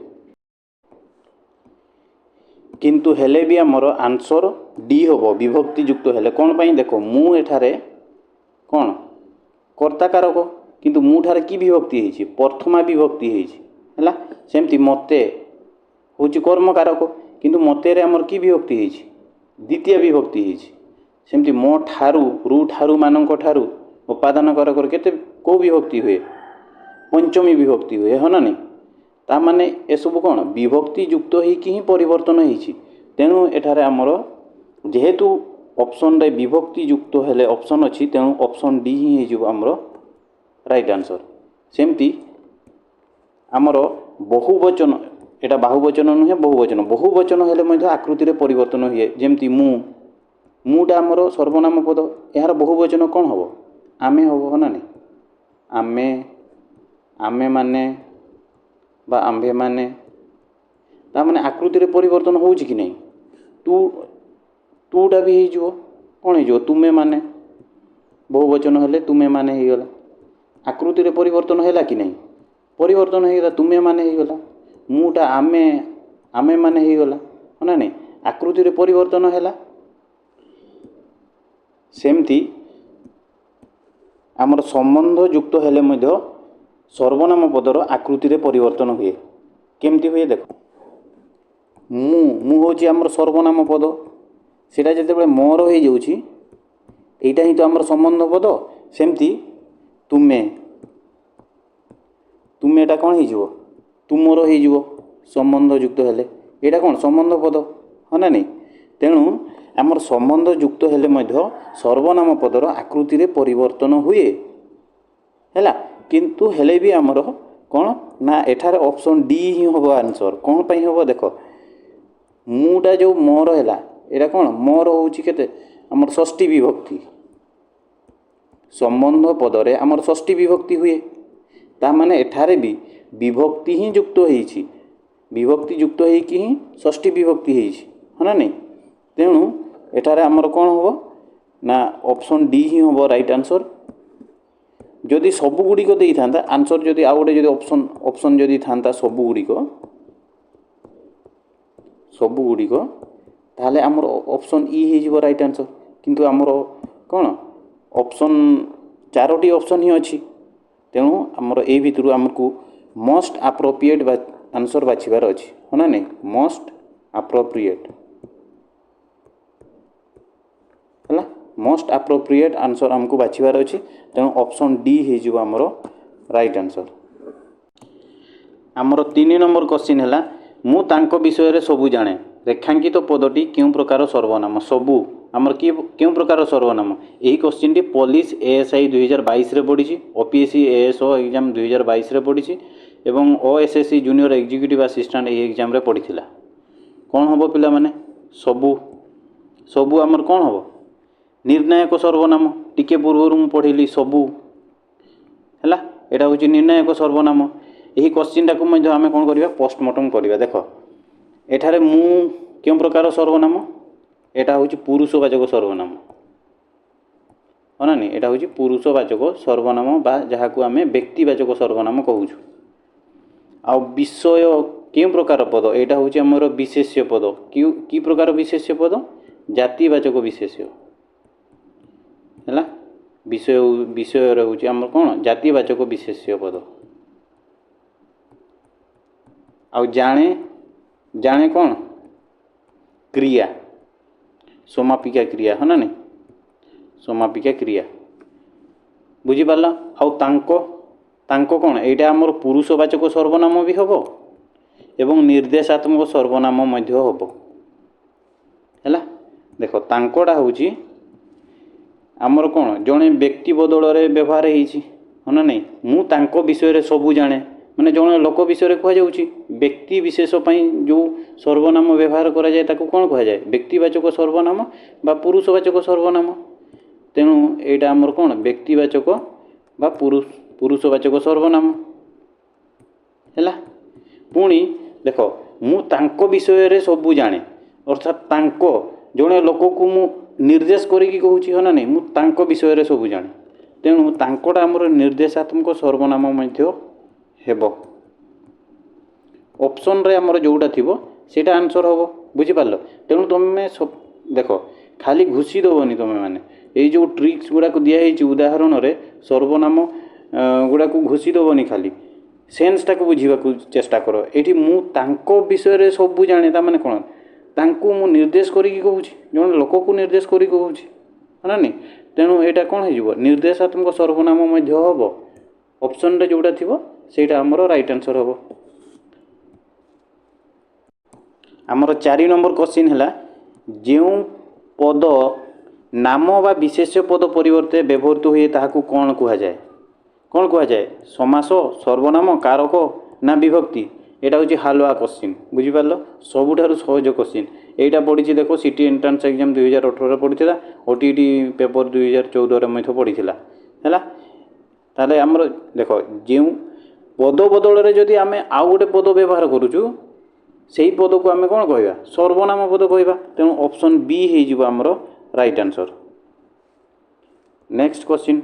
କିନ୍ତୁ ହେଲେ ବି ଆମର ଆନ୍ସର୍ ଡି ହେବ ବିଭକ୍ତି ଯୁକ୍ତ ହେଲେ। କ'ଣ ପାଇଁ ଦେଖ, ମୁଁ ଏଠାରେ କ'ଣ? କର୍ତ୍ତାକାରକ, କିନ୍ତୁ ମୁଁ ଠାରେ କି ବିଭକ୍ତି ହେଇଛି? ପ୍ରଥମା ବିଭକ୍ତି ହେଇଛି। ହେଲା, ସେମିତି ମୋତେ ହେଉଛି କର୍ମକାରକ, କିନ୍ତୁ ମତେରେ ଆମର କି ବିଭକ୍ତି ହେଇଛି? ଦ୍ୱିତୀୟ ବିଭକ୍ତି ହେଇଛି। ସେମିତି ମୋ ଠାରୁ, ରୁ ଠାରୁ, ମାନଙ୍କ ଠାରୁ ଉପାଦାନ କାରକରେ କେତେ କେଉଁ ବିଭକ୍ତି ହୁଏ? ପଞ୍ଚମୀ ବିଭକ୍ତି ହୁଏ, ହଁ ନା ନାଇଁ? ତା ମାନେ ଏସବୁ କ'ଣ ବିଭକ୍ତି ଯୁକ୍ତ ହେଇକି ହିଁ ପରିବର୍ତ୍ତନ ହେଇଛି। ତେଣୁ ଏଠାରେ ଆମର ଯେହେତୁ ଅପସନ୍ରେ ବିଭକ୍ତି ଯୁକ୍ତ ହେଲେ ଅପସନ୍ ଅଛି, ତେଣୁ ଅପସନ୍ ଡି ହିଁ ହେଇଯିବ ଆମର ରାଇଟ୍ ଆନ୍ସର୍। ସେମିତି ଆମର ବହୁବଚନ, ଏଇଟା ବାହୁବଚନ ନୁହେଁ, ବହୁବଚନ। ବହୁବଚନ ହେଲେ ମଧ୍ୟ ଆକୃତିରେ ପରିବର୍ତ୍ତନ ହୁଏ। ଯେମିତି ମୁଁ, ମୁଁଟା ଆମର ସର୍ବନାମ ପଦ, ଏହାର ବହୁବଚନ କ'ଣ ହେବ? ଆମେ ହେବ, ନା ନାଇଁ? ଆମେ, ଆମେମାନେ ବା ଆମ୍ଭେମାନେ। ତାମାନେ ଆକୃତିରେ ପରିବର୍ତ୍ତନ ହେଉଛି କି ନାହିଁ? ତୁ, ତୁଟା ବି ହେଇଯିବ। କ'ଣ ହେଇଯିବ? ତୁମେମାନେ। ବହୁବଚନ ହେଲେ ତୁମେମାନେ ହେଇଗଲା। ଆକୃତିରେ ପରିବର୍ତ୍ତନ ହେଲା କି ନାହିଁ? ପରିବର୍ତ୍ତନ ହେଇଗଲା, ତୁମେମାନେ ହେଇଗଲା। ମୁଁଟା ଆମେ, ଆମେମାନେ ହେଇଗଲା, ହଁ ନା ନାଇଁ? ଆକୃତିରେ ପରିବର୍ତ୍ତନ ହେଲା। ସେମିତି ଆମର ସମ୍ବନ୍ଧ ଯୁକ୍ତ ହେଲେ ମଧ୍ୟ ସର୍ବନାମ ପଦର ଆକୃତିରେ ପରିବର୍ତ୍ତନ ହୁଏ। କେମିତି ହୁଏ ଦେଖ। ମୁଁ, ମୁଁ ହେଉଛି ଆମର ସର୍ବନାମ ପଦ, ସେଇଟା ଯେତେବେଳେ ମୋର ହେଇଯାଉଛି, ଏଇଟା ହିଁ ତ ଆମର ସମ୍ବନ୍ଧ ପଦ। ସେମିତି ତୁମେ, ତୁମେଟା କ'ଣ ହେଇଯିବ? ତୁମର ହେଇଯିବ ସମ୍ବନ୍ଧ ଯୁକ୍ତ ହେଲେ। ଏଇଟା କ'ଣ? ସମ୍ବନ୍ଧ ପଦ, ହଁ ନା ନାଇଁ? ତେଣୁ ଆମର ସମ୍ବନ୍ଧ ଯୁକ୍ତ ହେଲେ ମଧ୍ୟ ସର୍ବନାମ ପଦର ଆକୃତିରେ ପରିବର୍ତ୍ତନ ହୁଏ। ହେଲା, କିନ୍ତୁ ହେଲେ ବି ଆମର କ'ଣ ନା ଏଠାରେ ଅପସନ୍ ଡି ହିଁ ହେବ ଆନ୍ସର୍। କ'ଣ ପାଇଁ ହେବ ଦେଖ। ମୁଁଟା ଯେଉଁ ମୋର ହେଲା, ଏଇଟା କ'ଣ? ମୋର ହେଉଛି କେତେ? ଆମର ଷଷ୍ଠୀ ବିଭକ୍ତି। ସମ୍ବନ୍ଧ ପଦରେ ଆମର ଷଷ୍ଠୀ ବିଭକ୍ତି ହୁଏ। ତାମାନେ ଏଠାରେ ବି ବିଭକ୍ତି ହିଁ ଯୁକ୍ତ ହେଇଛି, ବିଭକ୍ତି ଯୁକ୍ତ ହେଇକି ହିଁ ଷଷ୍ଠୀ ବିଭକ୍ତି ହେଇଛି, ହଁ ନା ନାଇଁ? ତେଣୁ ଏଠାରେ ଆମର କ'ଣ ହେବ ନା ଅପସନ୍ ଡି ହିଁ ହେବ ରାଇଟ୍ ଆନ୍ସର୍। ଯଦି ସବୁଗୁଡ଼ିକ ଦେଇଥାନ୍ତା ଆନ୍ସର୍, ଯଦି ଆଉ ଗୋଟେ ଯଦି ଅପସନ୍ ଯଦି ଥାନ୍ତା ସବୁଗୁଡ଼ିକ, ସବୁଗୁଡ଼ିକ, ତାହେଲେ ଆମର ଅପସନ୍ ଇ ହେଇଯିବ ରାଇଟ୍ ଆନ୍ସର୍। କିନ୍ତୁ ଆମର କ'ଣ ଅପସନ୍ ଚାରୋଟି ଅପସନ୍ ହିଁ ଅଛି। ତେଣୁ ଆମର ଏଇ ଭିତରୁ ଆମକୁ ମୋଷ୍ଟ ଆପ୍ରୋପ୍ରିଏଟ୍ ବା ଆନ୍ସର୍ ବାଛିବାର ଅଛି, ହଁ ନା ନାଇଁ? ମୋଷ୍ଟ ଆପ୍ରୋପ୍ରିଏଟ୍ ହେଲା, ମୋଷ୍ଟ ଆପ୍ରୋପ୍ରିଏଟ୍ ଆନ୍ସର୍ ଆମକୁ ବାଛିବାର ଅଛି। ତେଣୁ ଅପସନ୍ ଡି ହେଇଯିବ ଆମର ରାଇଟ୍ ଆନ୍ସର୍। ଆମର 3 ନମ୍ବର କ୍ୱେଶ୍ଚିନ୍ ହେଲା, ମୁଁ ତାଙ୍କ ବିଷୟରେ ସବୁ ଜାଣେ, ରେଖାଙ୍କିତ ପଦଟି କେଉଁ ପ୍ରକାର ସର୍ବନାମ? ସବୁ ଆମର କି କେଉଁ ପ୍ରକାର ସର୍ବନାମ? ଏହି କ୍ୱେଶ୍ଚିନ୍ଟି ପୋଲିସ ଏଏସ୍ଆଇ 2022ରେ ପଡ଼ିଛି, ଓପିଏସ୍ସି ଏଏସ୍ଓ ଏକ୍ଜାମ୍ 2022ରେ ପଡ଼ିଛି ଏବଂ ଓଏସ୍ଏସ୍ସି ଜୁନିୟର ଏକ୍ଜିକ୍ୟୁଟିଭ୍ ଆସିଷ୍ଟାଣ୍ଟ ଏହି ଏକ୍ଜାମ୍ରେ ପଡ଼ିଥିଲା। କ'ଣ ହେବ ପିଲାମାନେ? ସବୁ, ସବୁ ଆମର କ'ଣ ହେବ? ନିର୍ଣ୍ଣାୟକ ସର୍ବନାମ। ଟିକେ ପୂର୍ବରୁ ମୁଁ ପଢ଼ିଲି ସବୁ। ହେଲା, ଏଇଟା ହେଉଛି ନିର୍ଣ୍ଣାୟକ ସର୍ବନାମ। ଏହି କ୍ୱେଶ୍ଚିନ୍ଟାକୁ ମଧ୍ୟ ଆମେ କ'ଣ କରିବା? ପୋଷ୍ଟମର୍ଟମ୍ କରିବା। ଦେଖ, ଏଠାରେ ମୁଁ କେଉଁ ପ୍ରକାର ସର୍ବନାମ? ଏଇଟା ହେଉଛି ପୁରୁଷବାଚକ ସର୍ବନାମ, ହଁ ନା ନାଇଁ? ଏଇଟା ହେଉଛି ପୁରୁଷବାଚକ ସର୍ବନାମ ବା ଯାହାକୁ ଆମେ ବ୍ୟକ୍ତିବାଚକ ସର୍ବନାମ କହୁଛୁ। ଆଉ ବିଷୟ କେଉଁ ପ୍ରକାର ପଦ? ଏଇଟା ହେଉଛି ଆମର ବିଶେଷ୍ୟ ପଦ। କେଉଁ କି ପ୍ରକାର ବିଶେଷ୍ୟ ପଦ? ଜାତିବାଚକ ବିଶେଷ୍ୟ। ହେଲା, ବିଷୟ, ବିଷୟରେ ହେଉଛି ଆମର କ'ଣ? ଜାତିବାଚକ ବିଶେଷ୍ୟ ପଦ। ଆଉ ଜାଣେ, ଜାଣେ କ'ଣ? କ୍ରିୟା, ସମାପିକା କ୍ରିୟା, ହଁ ନା ନାଇଁ? ସମାପିକା କ୍ରିୟା। ବୁଝିପାରିଲ? ଆଉ ତାଙ୍କ, ତାଙ୍କ କ'ଣ? ଏଇଟା ଆମର ପୁରୁଷବାଚକ ସର୍ବନାମ ବି ହେବ ଏବଂ ନିର୍ଦ୍ଦେଶାତ୍ମକ ସର୍ବନାମ ମଧ୍ୟ ହେବ। ହେଲା, ଦେଖ, ତାଙ୍କଟା ହେଉଛି ଆମର କ'ଣ? ଜଣେ ବ୍ୟକ୍ତି ବଦଳରେ ବ୍ୟବହାର ହେଇଛି, ହଁ ନା ନାଇଁ? ମୁଁ ତାଙ୍କ ବିଷୟରେ ସବୁ ଜାଣେ, ମାନେ ଜଣେ ଲୋକ ବିଷୟରେ କୁହାଯାଉଛି। ବ୍ୟକ୍ତି ବିଶେଷ ପାଇଁ ଯେଉଁ ସର୍ବନାମ ବ୍ୟବହାର କରାଯାଏ, ତାକୁ କ'ଣ କୁହାଯାଏ? ବ୍ୟକ୍ତିବାଚକ ସର୍ବନାମ ବା ପୁରୁଷବାଚକ ସର୍ବନାମ। ତେଣୁ ଏଇଟା ଆମର କ'ଣ? ବ୍ୟକ୍ତିବାଚକ ବା ପୁରୁଷବାଚକ ସର୍ବନାମ ହେଲା। ପୁଣି ଦେଖ, ମୁଁ ତାଙ୍କ ବିଷୟରେ ସବୁ ଜାଣେ, ଅର୍ଥାତ୍ ତାଙ୍କ ଜଣେ ଲୋକକୁ ମୁଁ ନିର୍ଦ୍ଦେଶ କରିକି କହୁଛି, ହଁ ନା ନାଇଁ? ମୁଁ ତାଙ୍କ ବିଷୟରେ ସବୁ ଜାଣେ। ତେଣୁ ତାଙ୍କଟା ଆମର ନିର୍ଦ୍ଦେଶାତ୍ମକ ସର୍ବନାମ ମଧ୍ୟ ହେବ। ଅପସନ୍ରେ ଆମର ଯେଉଁଟା ଥିବ, ସେଇଟା ଆନ୍ସର୍ ହେବ। ବୁଝିପାରିଲ? ତେଣୁ ତୁମେ ଦେଖ, ଖାଲି ଘୋଷି ଦେବନି ତୁମେମାନେ। ଏଇ ଯେଉଁ ଟ୍ରିକ୍ସ ଗୁଡ଼ାକ ଦିଆହେଇଛି ଉଦାହରଣରେ, ସର୍ବନାମ ଗୁଡ଼ାକୁ ଘୋଷି ଦେବନି ଖାଲି, ସେନ୍ସଟାକୁ ବୁଝିବାକୁ ଚେଷ୍ଟା କର। ଏଇଠି ମୁଁ ତାଙ୍କ ବିଷୟରେ ସବୁ ଜାଣେ, ତା ମାନେ କ'ଣ? ତାଙ୍କୁ ମୁଁ ନିର୍ଦ୍ଦେଶ କରିକି କହୁଛି, ଜଣେ ଲୋକକୁ ନିର୍ଦ୍ଦେଶ କରିକି କହୁଛି, ହଁ ନା ନାଇଁ? ତେଣୁ ଏଇଟା କ'ଣ ହେଇଯିବ? ନିର୍ଦ୍ଦେଶାତ୍ମକ ସର୍ବନାମ ମଧ୍ୟ ହେବ। ଅପସନ୍ରେ ଯେଉଁଟା ଥିବ, ସେଇଟା ଆମର ରାଇଟ୍ ଆନ୍ସର୍ ହେବ। ଆମର 4 ନମ୍ବର କ୍ୱେଶ୍ଚିନ୍ ହେଲା, ଯେଉଁ ପଦ ନାମ ବା ବିଶେଷ୍ୟ ପଦ ପରିବର୍ତ୍ତେ ବ୍ୟବହୃତ ହୁଏ, ତାହାକୁ କ'ଣ କୁହାଯାଏ? କ'ଣ କୁହାଯାଏ? ସମାସ, ସର୍ବନାମ, କାରକ ନା ବିଭକ୍ତି? ଏଇଟା ହେଉଛି ହାଲୁଆ କ୍ୱେଶ୍ଚିନ୍। ବୁଝିପାରିଲ? ସବୁଠାରୁ ସହଜ କ୍ୱେଶ୍ଚିନ୍ ଏଇଟା ପଡ଼ିଛି। ଦେଖ, ସିଟି ଏଣ୍ଟ୍ରାନ୍ସ ଏକ୍ଜାମ୍ 2018ରେ ପଡ଼ିଥିଲା, ଓଟିଇଟି ପେପର୍ 2014ରେ ମଧ୍ୟ ପଡ଼ିଥିଲା। ହେଲା, ତାହେଲେ ଆମର ଦେଖ, ଯେଉଁ ପଦ ବଦଳରେ ଯଦି ଆମେ ଆଉ ଗୋଟେ ପଦ ବ୍ୟବହାର କରୁଛୁ, ସେଇ ପଦକୁ ଆମେ କ'ଣ କହିବା? ସର୍ବନାମ ପଦ କହିବା। ତେଣୁ ଅପସନ୍ ବି ହେଇଯିବ ଆମର ରାଇଟ୍ ଆନ୍ସର୍। ନେକ୍ସଟ କ୍ୱେଶ୍ଚିନ୍,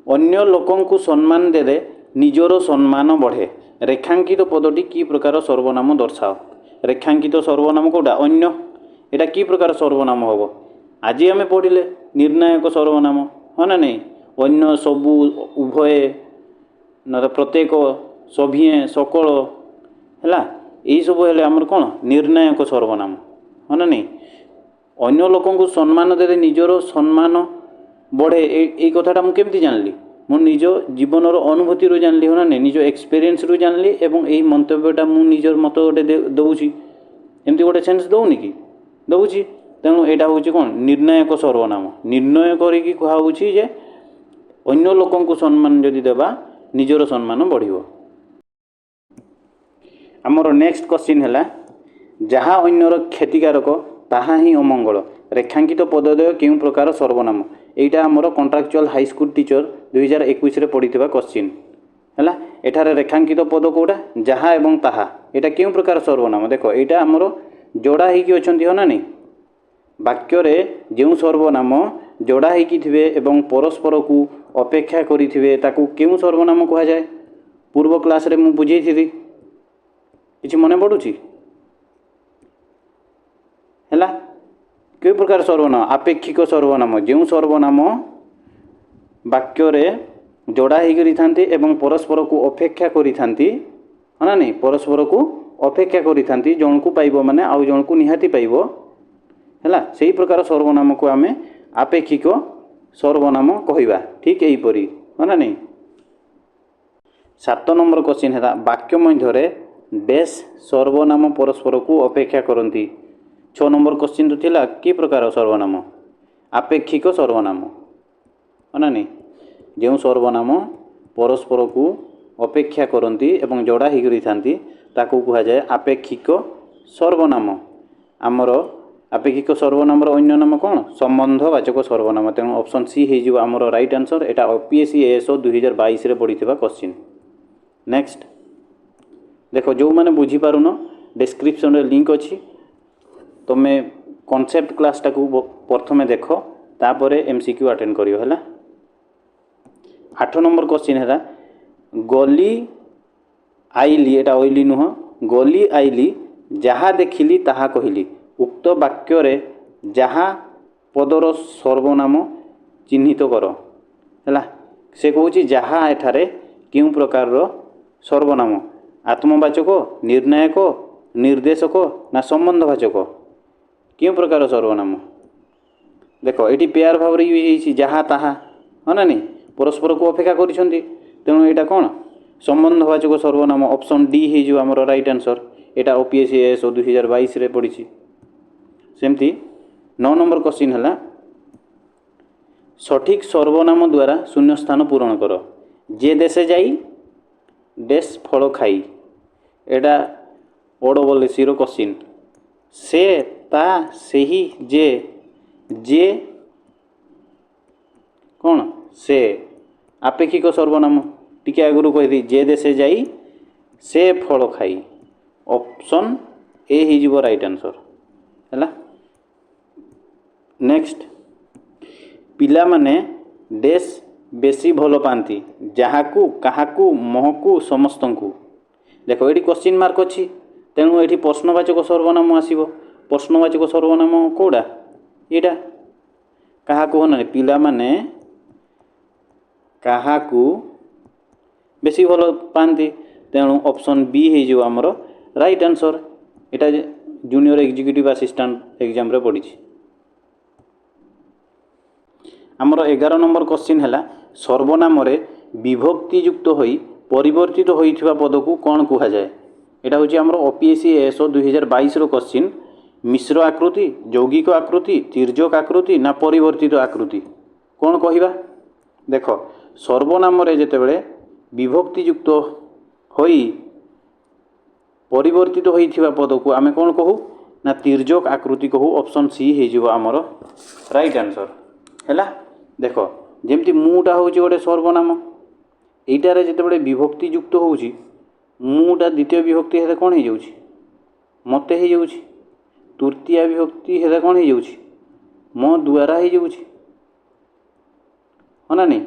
ଅନ୍ୟ ଲୋକଙ୍କୁ ସମ୍ମାନ ଦେଲେ ନିଜର ସମ୍ମାନ ବଢ଼େ, ରେଖାଙ୍କିତ ପଦଟି କି ପ୍ରକାର ସର୍ବନାମ ଦର୍ଶାଅ? ରେଖାଙ୍କିତ ସର୍ବନାମ କେଉଁଟା? ଅନ୍ୟ। ଏଇଟା କି ପ୍ରକାର ସର୍ବନାମ ହେବ? ଆଜି ଆମେ ପଢ଼ିଲେ ନିର୍ଣ୍ଣାୟକ ସର୍ବନାମ, ହଁ ନା ନାଇଁ? ଅନ୍ୟ, ସବୁ, ଉଭୟେ, ନହେଲେ ପ୍ରତ୍ୟେକ, ସଭିଏଁ, ସକଳ। ହେଲା, ଏଇସବୁ ହେଲେ ଆମର କ'ଣ? ନିର୍ଣ୍ଣାୟକ ସର୍ବନାମ, ହଁ ନା ନାଇଁ? ଅନ୍ୟ ଲୋକଙ୍କୁ ସମ୍ମାନ ଦେଲେ ନିଜର ସମ୍ମାନ ବଢ଼େ, ଏଇ କଥାଟା ମୁଁ କେମିତି ଜାଣିଲି? ମୁଁ ନିଜ ଜୀବନର ଅନୁଭୂତିରୁ ଜାଣିଲି, ହଁ ନା ନାଇଁ? ନିଜ ଏକ୍ସପିରିଏନ୍ସରୁ ଜାଣିଲି ଏବଂ ଏଇ ମନ୍ତବ୍ୟଟା ମୁଁ ନିଜର ମତ ଗୋଟେ ଦେଉଛି। ଏମିତି ଗୋଟେ ସେନ୍ସ ଦେଉନି କି? ଦେଉଛି। ତେଣୁ ଏଇଟା ହେଉଛି କ'ଣ? ନିର୍ଣ୍ଣାୟକ ସର୍ବନାମ। ନିର୍ଣ୍ଣୟ କରିକି କୁହାହେଉଛି ଯେ ଅନ୍ୟ ଲୋକଙ୍କୁ ସମ୍ମାନ ଯଦି ଦେବା, ନିଜର ସମ୍ମାନ ବଢ଼ିବ। ଆମର ନେକ୍ସଟ କ୍ୱେଶ୍ଚିନ୍ ହେଲା, ଯାହା ଅନ୍ୟର କ୍ଷତିକାରକ, ତାହା ହିଁ ଅମଙ୍ଗଳ, ରେଖାଙ୍କିତ ପଦଦ୍ୱୟ କେଉଁ ପ୍ରକାର ସର୍ବନାମ? ଏଇଟା ଆମର କଣ୍ଟ୍ରାକ୍ଚୁଆଲ ହାଇସ୍କୁଲ ଟିଚର 2021ରେ ପଡ଼ିଥିବା କ୍ୱେଶ୍ଚିନ୍। ହେଲା, ଏଠାରେ ରେଖାଙ୍କିତ ପଦ କେଉଁଟା? ଯାହା ଏବଂ ତାହା, ଏଇଟା କେଉଁ ପ୍ରକାର ସର୍ବନାମ? ଦେଖ, ଏଇଟା ଆମର ଯୋଡ଼ା ହେଇକି ଅଛନ୍ତି, ହଁ ନା ନାଇଁ? ବାକ୍ୟରେ ଯେଉଁ ସର୍ବନାମ ଯୋଡ଼ା ହେଇକି ଥିବେ ଏବଂ ପରସ୍ପରକୁ ଅପେକ୍ଷା କରିଥିବେ, ତାକୁ କେଉଁ ସର୍ବନାମ କୁହାଯାଏ? ପୂର୍ବ କ୍ଲାସ୍ରେ ମୁଁ ବୁଝେଇଥିଲି। କିଛି ମନେ ପଡ଼ୁଛି? ହେଲା, କେଉଁ ପ୍ରକାର ସର୍ବନାମ? ଆପେକ୍ଷିକ ସର୍ବନାମ। ଯେଉଁ ସର୍ବନାମ ବାକ୍ୟରେ ଯୋଡ଼ା ହେଇକରି ଥାନ୍ତି ଏବଂ ପରସ୍ପରକୁ ଅପେକ୍ଷା କରିଥାନ୍ତି, ହଁ ନା ନାଇଁ? ପରସ୍ପରକୁ ଅପେକ୍ଷା କରିଥାନ୍ତି, ଜଣକୁ ପାଇବ ମାନେ ଆଉ ଜଣକୁ ନିହାତି ପାଇବ। ହେଲା, ସେଇ ପ୍ରକାର ସର୍ବନାମକୁ ଆମେ ଆପେକ୍ଷିକ ସର୍ବନାମ କହିବା। ଠିକ୍ ଏହିପରି, ହଁ ନା ନାଇଁ? 7 ନମ୍ବର କ୍ୱେଶ୍ଚିନ୍ ହେଲା, ବାକ୍ୟ ମଧ୍ୟରେ ଡେସ୍ ସର୍ବନାମ ପରସ୍ପରକୁ ଅପେକ୍ଷା କରନ୍ତି। 6 ନମ୍ବର କ୍ୱେଶ୍ଚିନ୍ ତ ଥିଲା କି ପ୍ରକାର ସର୍ବନାମ? ଆପେକ୍ଷିକ ସର୍ବନାମ, ହଁ ନା ନାଇଁ? ଯେଉଁ ସର୍ବନାମ ପରସ୍ପରକୁ ଅପେକ୍ଷା କରନ୍ତି ଏବଂ ଯୋଡ଼ା ହେଇକରି ଥାନ୍ତି, ତାକୁ କୁହାଯାଏ ଆପେକ୍ଷିକ ସର୍ବନାମ। ଆମର ଆପେକ୍ଷିକ ସର୍ବନାମର ଅନ୍ୟ ନାମ କ'ଣ? ସମ୍ବନ୍ଧବାଚକ ସର୍ବନାମ। ତେଣୁ ଅପସନ୍ ସି ହେଇଯିବ ଆମର ରାଇଟ୍ ଆନ୍ସର୍। ଏଇଟା ଓପିଏସ୍ସି ଏଏସ୍ଓ 2022ରେ ପଡ଼ିଥିବା କ୍ୱେଶ୍ଚିନ୍। ନେକ୍ସଟ ଦେଖ, ଯେଉଁମାନେ ବୁଝିପାରୁନ, ଡେସ୍କ୍ରିପସନ୍ରେ ଲିଙ୍କ୍ ଅଛି। ତୁମେ କନସେପ୍ଟ କ୍ଲାସ୍ଟାକୁ ପ୍ରଥମେ ଦେଖ, ତାପରେ ଏମ୍ସିକ୍ୟୁ ଆଟେଣ୍ଡ କରିବ, ହେଲା? 8 ନମ୍ବର କ୍ୱେଶ୍ଚିନ୍ ହେଲା, ଗଲି ଆଇଲି, ଏଇଟା ଅଇଲି ନୁହଁ, ଗଲି ଆଇଲି ଯାହା ଦେଖିଲି ତାହା କହିଲି। ଉକ୍ତ ବାକ୍ୟରେ ଯାହା ପଦର ସର୍ବନାମ ଚିହ୍ନିତ କର। ହେଲା, ସେ କହୁଛି ଯାହା ଏଠାରେ କେଉଁ ପ୍ରକାରର ସର୍ବନାମ? ଆତ୍ମବାଚକ, ନିର୍ଣ୍ଣାୟକ, ନିର୍ଦ୍ଦେଶକ ନା ସମ୍ବନ୍ଧବାଚକ? କେଉଁ ପ୍ରକାର ସର୍ବନାମ? ଦେଖ, ଏଠି ପେୟାର ଭାବରେ ୟୁଜ୍ ହେଇଛି ଯାହା ତାହା, ହଁ ନା ନାଇଁ? ପରସ୍ପରକୁ ଅପେକ୍ଷା କରିଛନ୍ତି। ତେଣୁ ଏଇଟା କ'ଣ? ସମ୍ବନ୍ଧବାଚକ ସର୍ବନାମ। ଅପସନ୍ ଡି ହେଇଯିବ ଆମର ରାଇଟ୍ ଆନ୍ସର୍। ଏଇଟା ଓପିଏସ୍ସି ଏଏସ୍ଓ 2022ରେ ପଡ଼ିଛି। ସେମିତି 9 ନମ୍ବର କ୍ୱେଶ୍ଚିନ୍ ହେଲା, ସଠିକ୍ ସର୍ବନାମ ଦ୍ୱାରା ଶୂନ୍ୟସ୍ଥାନ ପୂରଣ କର। ଯେ ଦେଶେ ଯାଇ ଡେସ୍ ଫଳ ଖାଇ। ଏଇଟା ଓ ଡବଲ୍ ଏସିର କ୍ୱେଶ୍ଚିନ୍। ସେ, ତା, ସେହି, ଯେ। ଯେ କ'ଣ? ସେ ଆପେକ୍ଷିକ ସର୍ବନାମ। ଟିକେ ଆଗରୁ କହିଲି, ଯେ ଦେଶେ ଯାଇ ସେ ଫଳ ଖାଇ। ଅପସନ୍ ଏ ହେଇଯିବ ରାଇଟ୍ ଆନ୍ସର୍, ହେଲା? ନେକ୍ସଟ, ପିଲାମାନେ ଡେସ୍ ବେଶୀ ଭଲ ପାଆନ୍ତି। ଯାହାକୁ, କାହାକୁ, ମହକୁ, ସମସ୍ତଙ୍କୁ। ଦେଖ, ଏଠି କ୍ୱେଶ୍ଚିନ୍ ମାର୍କ ଅଛି, ତେଣୁ ଏଠି ପ୍ରଶ୍ନବାଚକ ସର୍ବନାମ ଆସିବ। ପ୍ରଶ୍ନବାଚକ ସର୍ବନାମ କେଉଁଟା? ଏଇଟା କାହାକୁ, ନା? ପିଲାମାନେ କାହାକୁ ବେଶୀ ଭଲ ପାଆନ୍ତି? ତେଣୁ ଅପସନ୍ ବି ହେଇଯିବ ଆମର ରାଇଟ୍ ଆନ୍ସର୍। ଏଇଟା ଜୁନିୟର ଏକ୍ଜିକ୍ୟୁଟିଭ୍ ଆସିଷ୍ଟାଣ୍ଟ ଏକ୍ଜାମ୍ରେ ପଡ଼ିଛି। ଆମର 11 ନମ୍ବର କ୍ୱେଶ୍ଚିନ୍ ହେଲା, ସର୍ବନାମରେ ବିଭକ୍ତିଯୁକ୍ତ ହୋଇ ପରିବର୍ତ୍ତିତ ହୋଇଥିବା ପଦକୁ କ'ଣ କୁହାଯାଏ? ଏଇଟା ହେଉଛି ଆମର ଓପିଏସ୍ସି ଏଏସ୍ଓ 2022ର କ୍ୱେଶ୍ଚିନ୍। ମିଶ୍ର ଆକୃତି, ଯୌଗିକ ଆକୃତି, ତିର୍ଯ୍ୟକ ଆକୃତି ନା ପରିବର୍ତ୍ତିତ ଆକୃତି? କ'ଣ କହିବା? ଦେଖ, ସର୍ବନାମରେ ଯେତେବେଳେ ବିଭକ୍ତିଯୁକ୍ତ ହୋଇ ପରିବର୍ତ୍ତିତ ହୋଇଥିବା ପଦକୁ ଆମେ କ'ଣ କହୁ ନା ତିର୍ଯ୍ୟକ ଆକୃତି କହୁ। ଅପସନ୍ ସି ହେଇଯିବ ଆମର ରାଇଟ୍ ଆନ୍ସର୍, ହେଲା? ଦେଖ, ଯେମିତି ମୁଁଟା ହେଉଛି ଗୋଟେ ସର୍ବନାମ। ଏଇଟାରେ ଯେତେବେଳେ ବିଭକ୍ତି ଯୁକ୍ତ ହେଉଛି, ମୁଁଟା ଦ୍ୱିତୀୟ ବିଭକ୍ତି ହେଲେ କ'ଣ ହେଇଯାଉଛି? ମୋତେ ହେଇଯାଉଛି। ତୃତୀୟ ବିଭକ୍ତି ହେଲେ କ'ଣ ହେଇଯାଉଛି? ମୋ ଦ୍ୱାରା ହେଇଯାଉଛି, ହଁ ନା ନାଇଁ?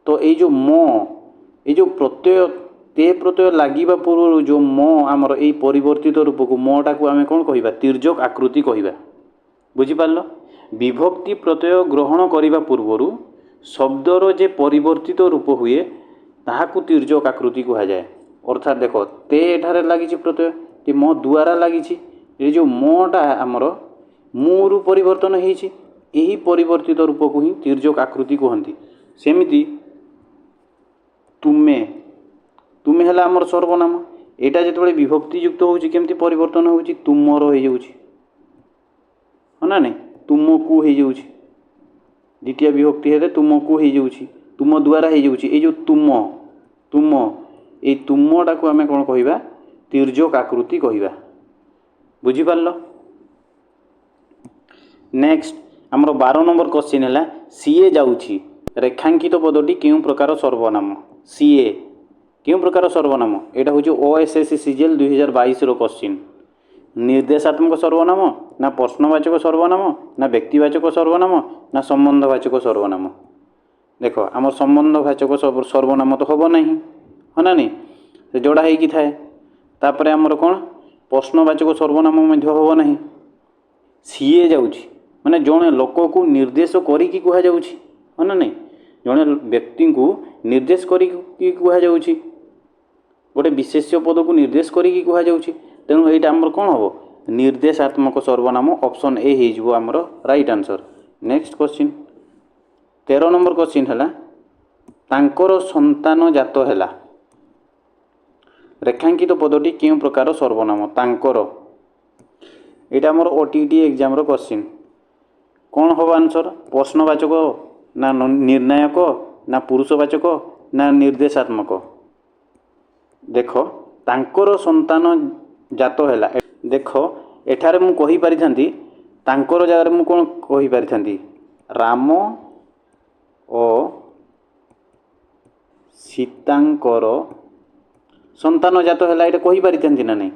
ତ ଏଇ ଯେଉଁ ମୋ, ଏଇ ଯେଉଁ ପ୍ରତ୍ୟୟ ତେ ପ୍ରତ୍ୟୟ ଲାଗିବା ପୂର୍ବରୁ ଯେଉଁ ମୋ, ଆମର ଏଇ ପରିବର୍ତ୍ତିତ ରୂପକୁ, ମୋଟାକୁ ଆମେ କ'ଣ କହିବା? ତିର୍ଯ୍ୟକ ଆକୃତି କହିବା। ବୁଝିପାରିଲ? ବିଭକ୍ତି ପ୍ରତ୍ୟୟ ଗ୍ରହଣ କରିବା ପୂର୍ବରୁ ଶବ୍ଦର ଯେ ପରିବର୍ତ୍ତିତ ରୂପ ହୁଏ, ତାହାକୁ ତିର୍ଯ୍ୟକ ଆକୃତି କୁହାଯାଏ। ଅର୍ଥାତ୍ ଦେଖ, ତେ ଏଠାରେ ଲାଗିଛି ପ୍ରତ୍ୟୟ କି ମୋ ଦ୍ୱାରା ଲାଗିଛି। ଏ ଯେଉଁ ମୋଟା ଆମର ମୁରୁ ପରିବର୍ତ୍ତନ ହେଇଛି, ଏହି ପରିବର୍ତ୍ତିତ ରୂପକୁ ହିଁ ତିର୍ଯ୍ୟକ ଆକୃତି କୁହନ୍ତି। ସେମିତି ତୁମେ, ତୁମେ ହେଲା ଆମର ସର୍ବନାମ। ଏଇଟା ଯେତେବେଳେ ବିଭକ୍ତି ଯୁକ୍ତ ହେଉଛି, କେମିତି ପରିବର୍ତ୍ତନ ହେଉଛି? ତୁମର ହେଇଯାଉଛି, ହଁ ନା ନାଇଁ? ତୁମକୁ ହେଇଯାଉଛି। ଦ୍ୱିତୀୟ ବିଭକ୍ତି ହେଲେ ତୁମକୁ ହେଇଯାଉଛି, ତୁମ ଦ୍ୱାରା ହେଇଯାଉଛି। ଏଇ ଯେଉଁ ତୁମ, ତୁମ, ଏଇ ତୁମଟାକୁ ଆମେ କ'ଣ କହିବା? ତିର୍ଯ୍ୟକ ଆକୃତି କହିବା। ବୁଝିପାରିଲ? ନେକ୍ସଟ ଆମର 12 ନମ୍ବର କ୍ୱେଶ୍ଚିନ୍ ହେଲା, ସିଏ ଯାଉଛି ରେଖାଙ୍କିତ ପଦଟି କେଉଁ ପ୍ରକାର ସର୍ବନାମ? ସିଏ କେଉଁ ପ୍ରକାର ସର୍ବନାମ? ଏଇଟା ହେଉଛି ଓଏସ୍ଏସ୍ ସିଜିଏଲ୍ 2022ର କ୍ୱେଶ୍ଚିନ୍। ନିର୍ଦ୍ଦେଶାତ୍ମକ ସର୍ବନାମ ନା ପ୍ରଶ୍ନବାଚକ ସର୍ବନାମ ନା ବ୍ୟକ୍ତିବାଚକ ସର୍ବନାମ ନା ସମ୍ବନ୍ଧବାଚକ ସର୍ବନାମ? ଦେଖ, ଆମର ସମ୍ବନ୍ଧବାଚକ ସର୍ବନାମ ତ ହେବ ନାହିଁ, ହଁ ନା ନାଇଁ? ସେ ଯୋଡ଼ା ହେଇକି ଥାଏ। ତାପରେ ଆମର କ'ଣ, ପ୍ରଶ୍ନବାଚକ ସର୍ବନାମ ମଧ୍ୟ ହେବ ନାହିଁ। ସିଏ ଯାଉଛି ମାନେ ଜଣେ ଲୋକକୁ ନିର୍ଦ୍ଦେଶ କରିକି କୁହାଯାଉଛି, ହଁ ନା ନାଇଁ? ଜଣେ ବ୍ୟକ୍ତିଙ୍କୁ ନିର୍ଦ୍ଦେଶ କରିକି କୁହାଯାଉଛି, ଗୋଟେ ବିଶେଷ୍ୟ ପଦକୁ ନିର୍ଦ୍ଦେଶ କରିକି କୁହାଯାଉଛି। ତେଣୁ ଏଇଟା ଆମର କ'ଣ ହେବ? ନିର୍ଦ୍ଦେଶାତ୍ମକ ସର୍ବନାମ। ଅପସନ୍ ଏ ହେଇଯିବ ଆମର right answer. Next question, 13 number question ହେଲା, ତାଙ୍କର ସନ୍ତାନ ଜାତ ହେଲା। ରେଖାଙ୍କିତ ପଦଟି କେଉଁ ପ୍ରକାର ସର୍ବନାମ? ତାଙ୍କର, ଏଇଟା ଆମର OTET ଏକ୍ଜାମ୍ର କ୍ୱେଶ୍ଚିନ୍। କ'ଣ ହେବ ଆନ୍ସର୍? ପ୍ରଶ୍ନବାଚକ ନା ନିର୍ଣ୍ଣାୟକ ନା ପୁରୁଷବାଚକ ନା ନିର୍ଦ୍ଦେଶାତ୍ମକ? ଦେଖ, ତାଙ୍କର ସନ୍ତାନ ଜାତ ହେଲା। ଦେଖ, ଏଠାରେ ମୁଁ କହିପାରିଥାନ୍ତି, ତାଙ୍କର ଜାଗାରେ ମୁଁ କ'ଣ କହିପାରିଥାନ୍ତି? ରାମ ଓ ସୀତାଙ୍କର ସନ୍ତାନ ଜାତ ହେଲା, ଏଇଟା କହିପାରିଥାନ୍ତି ନା ନାହିଁ?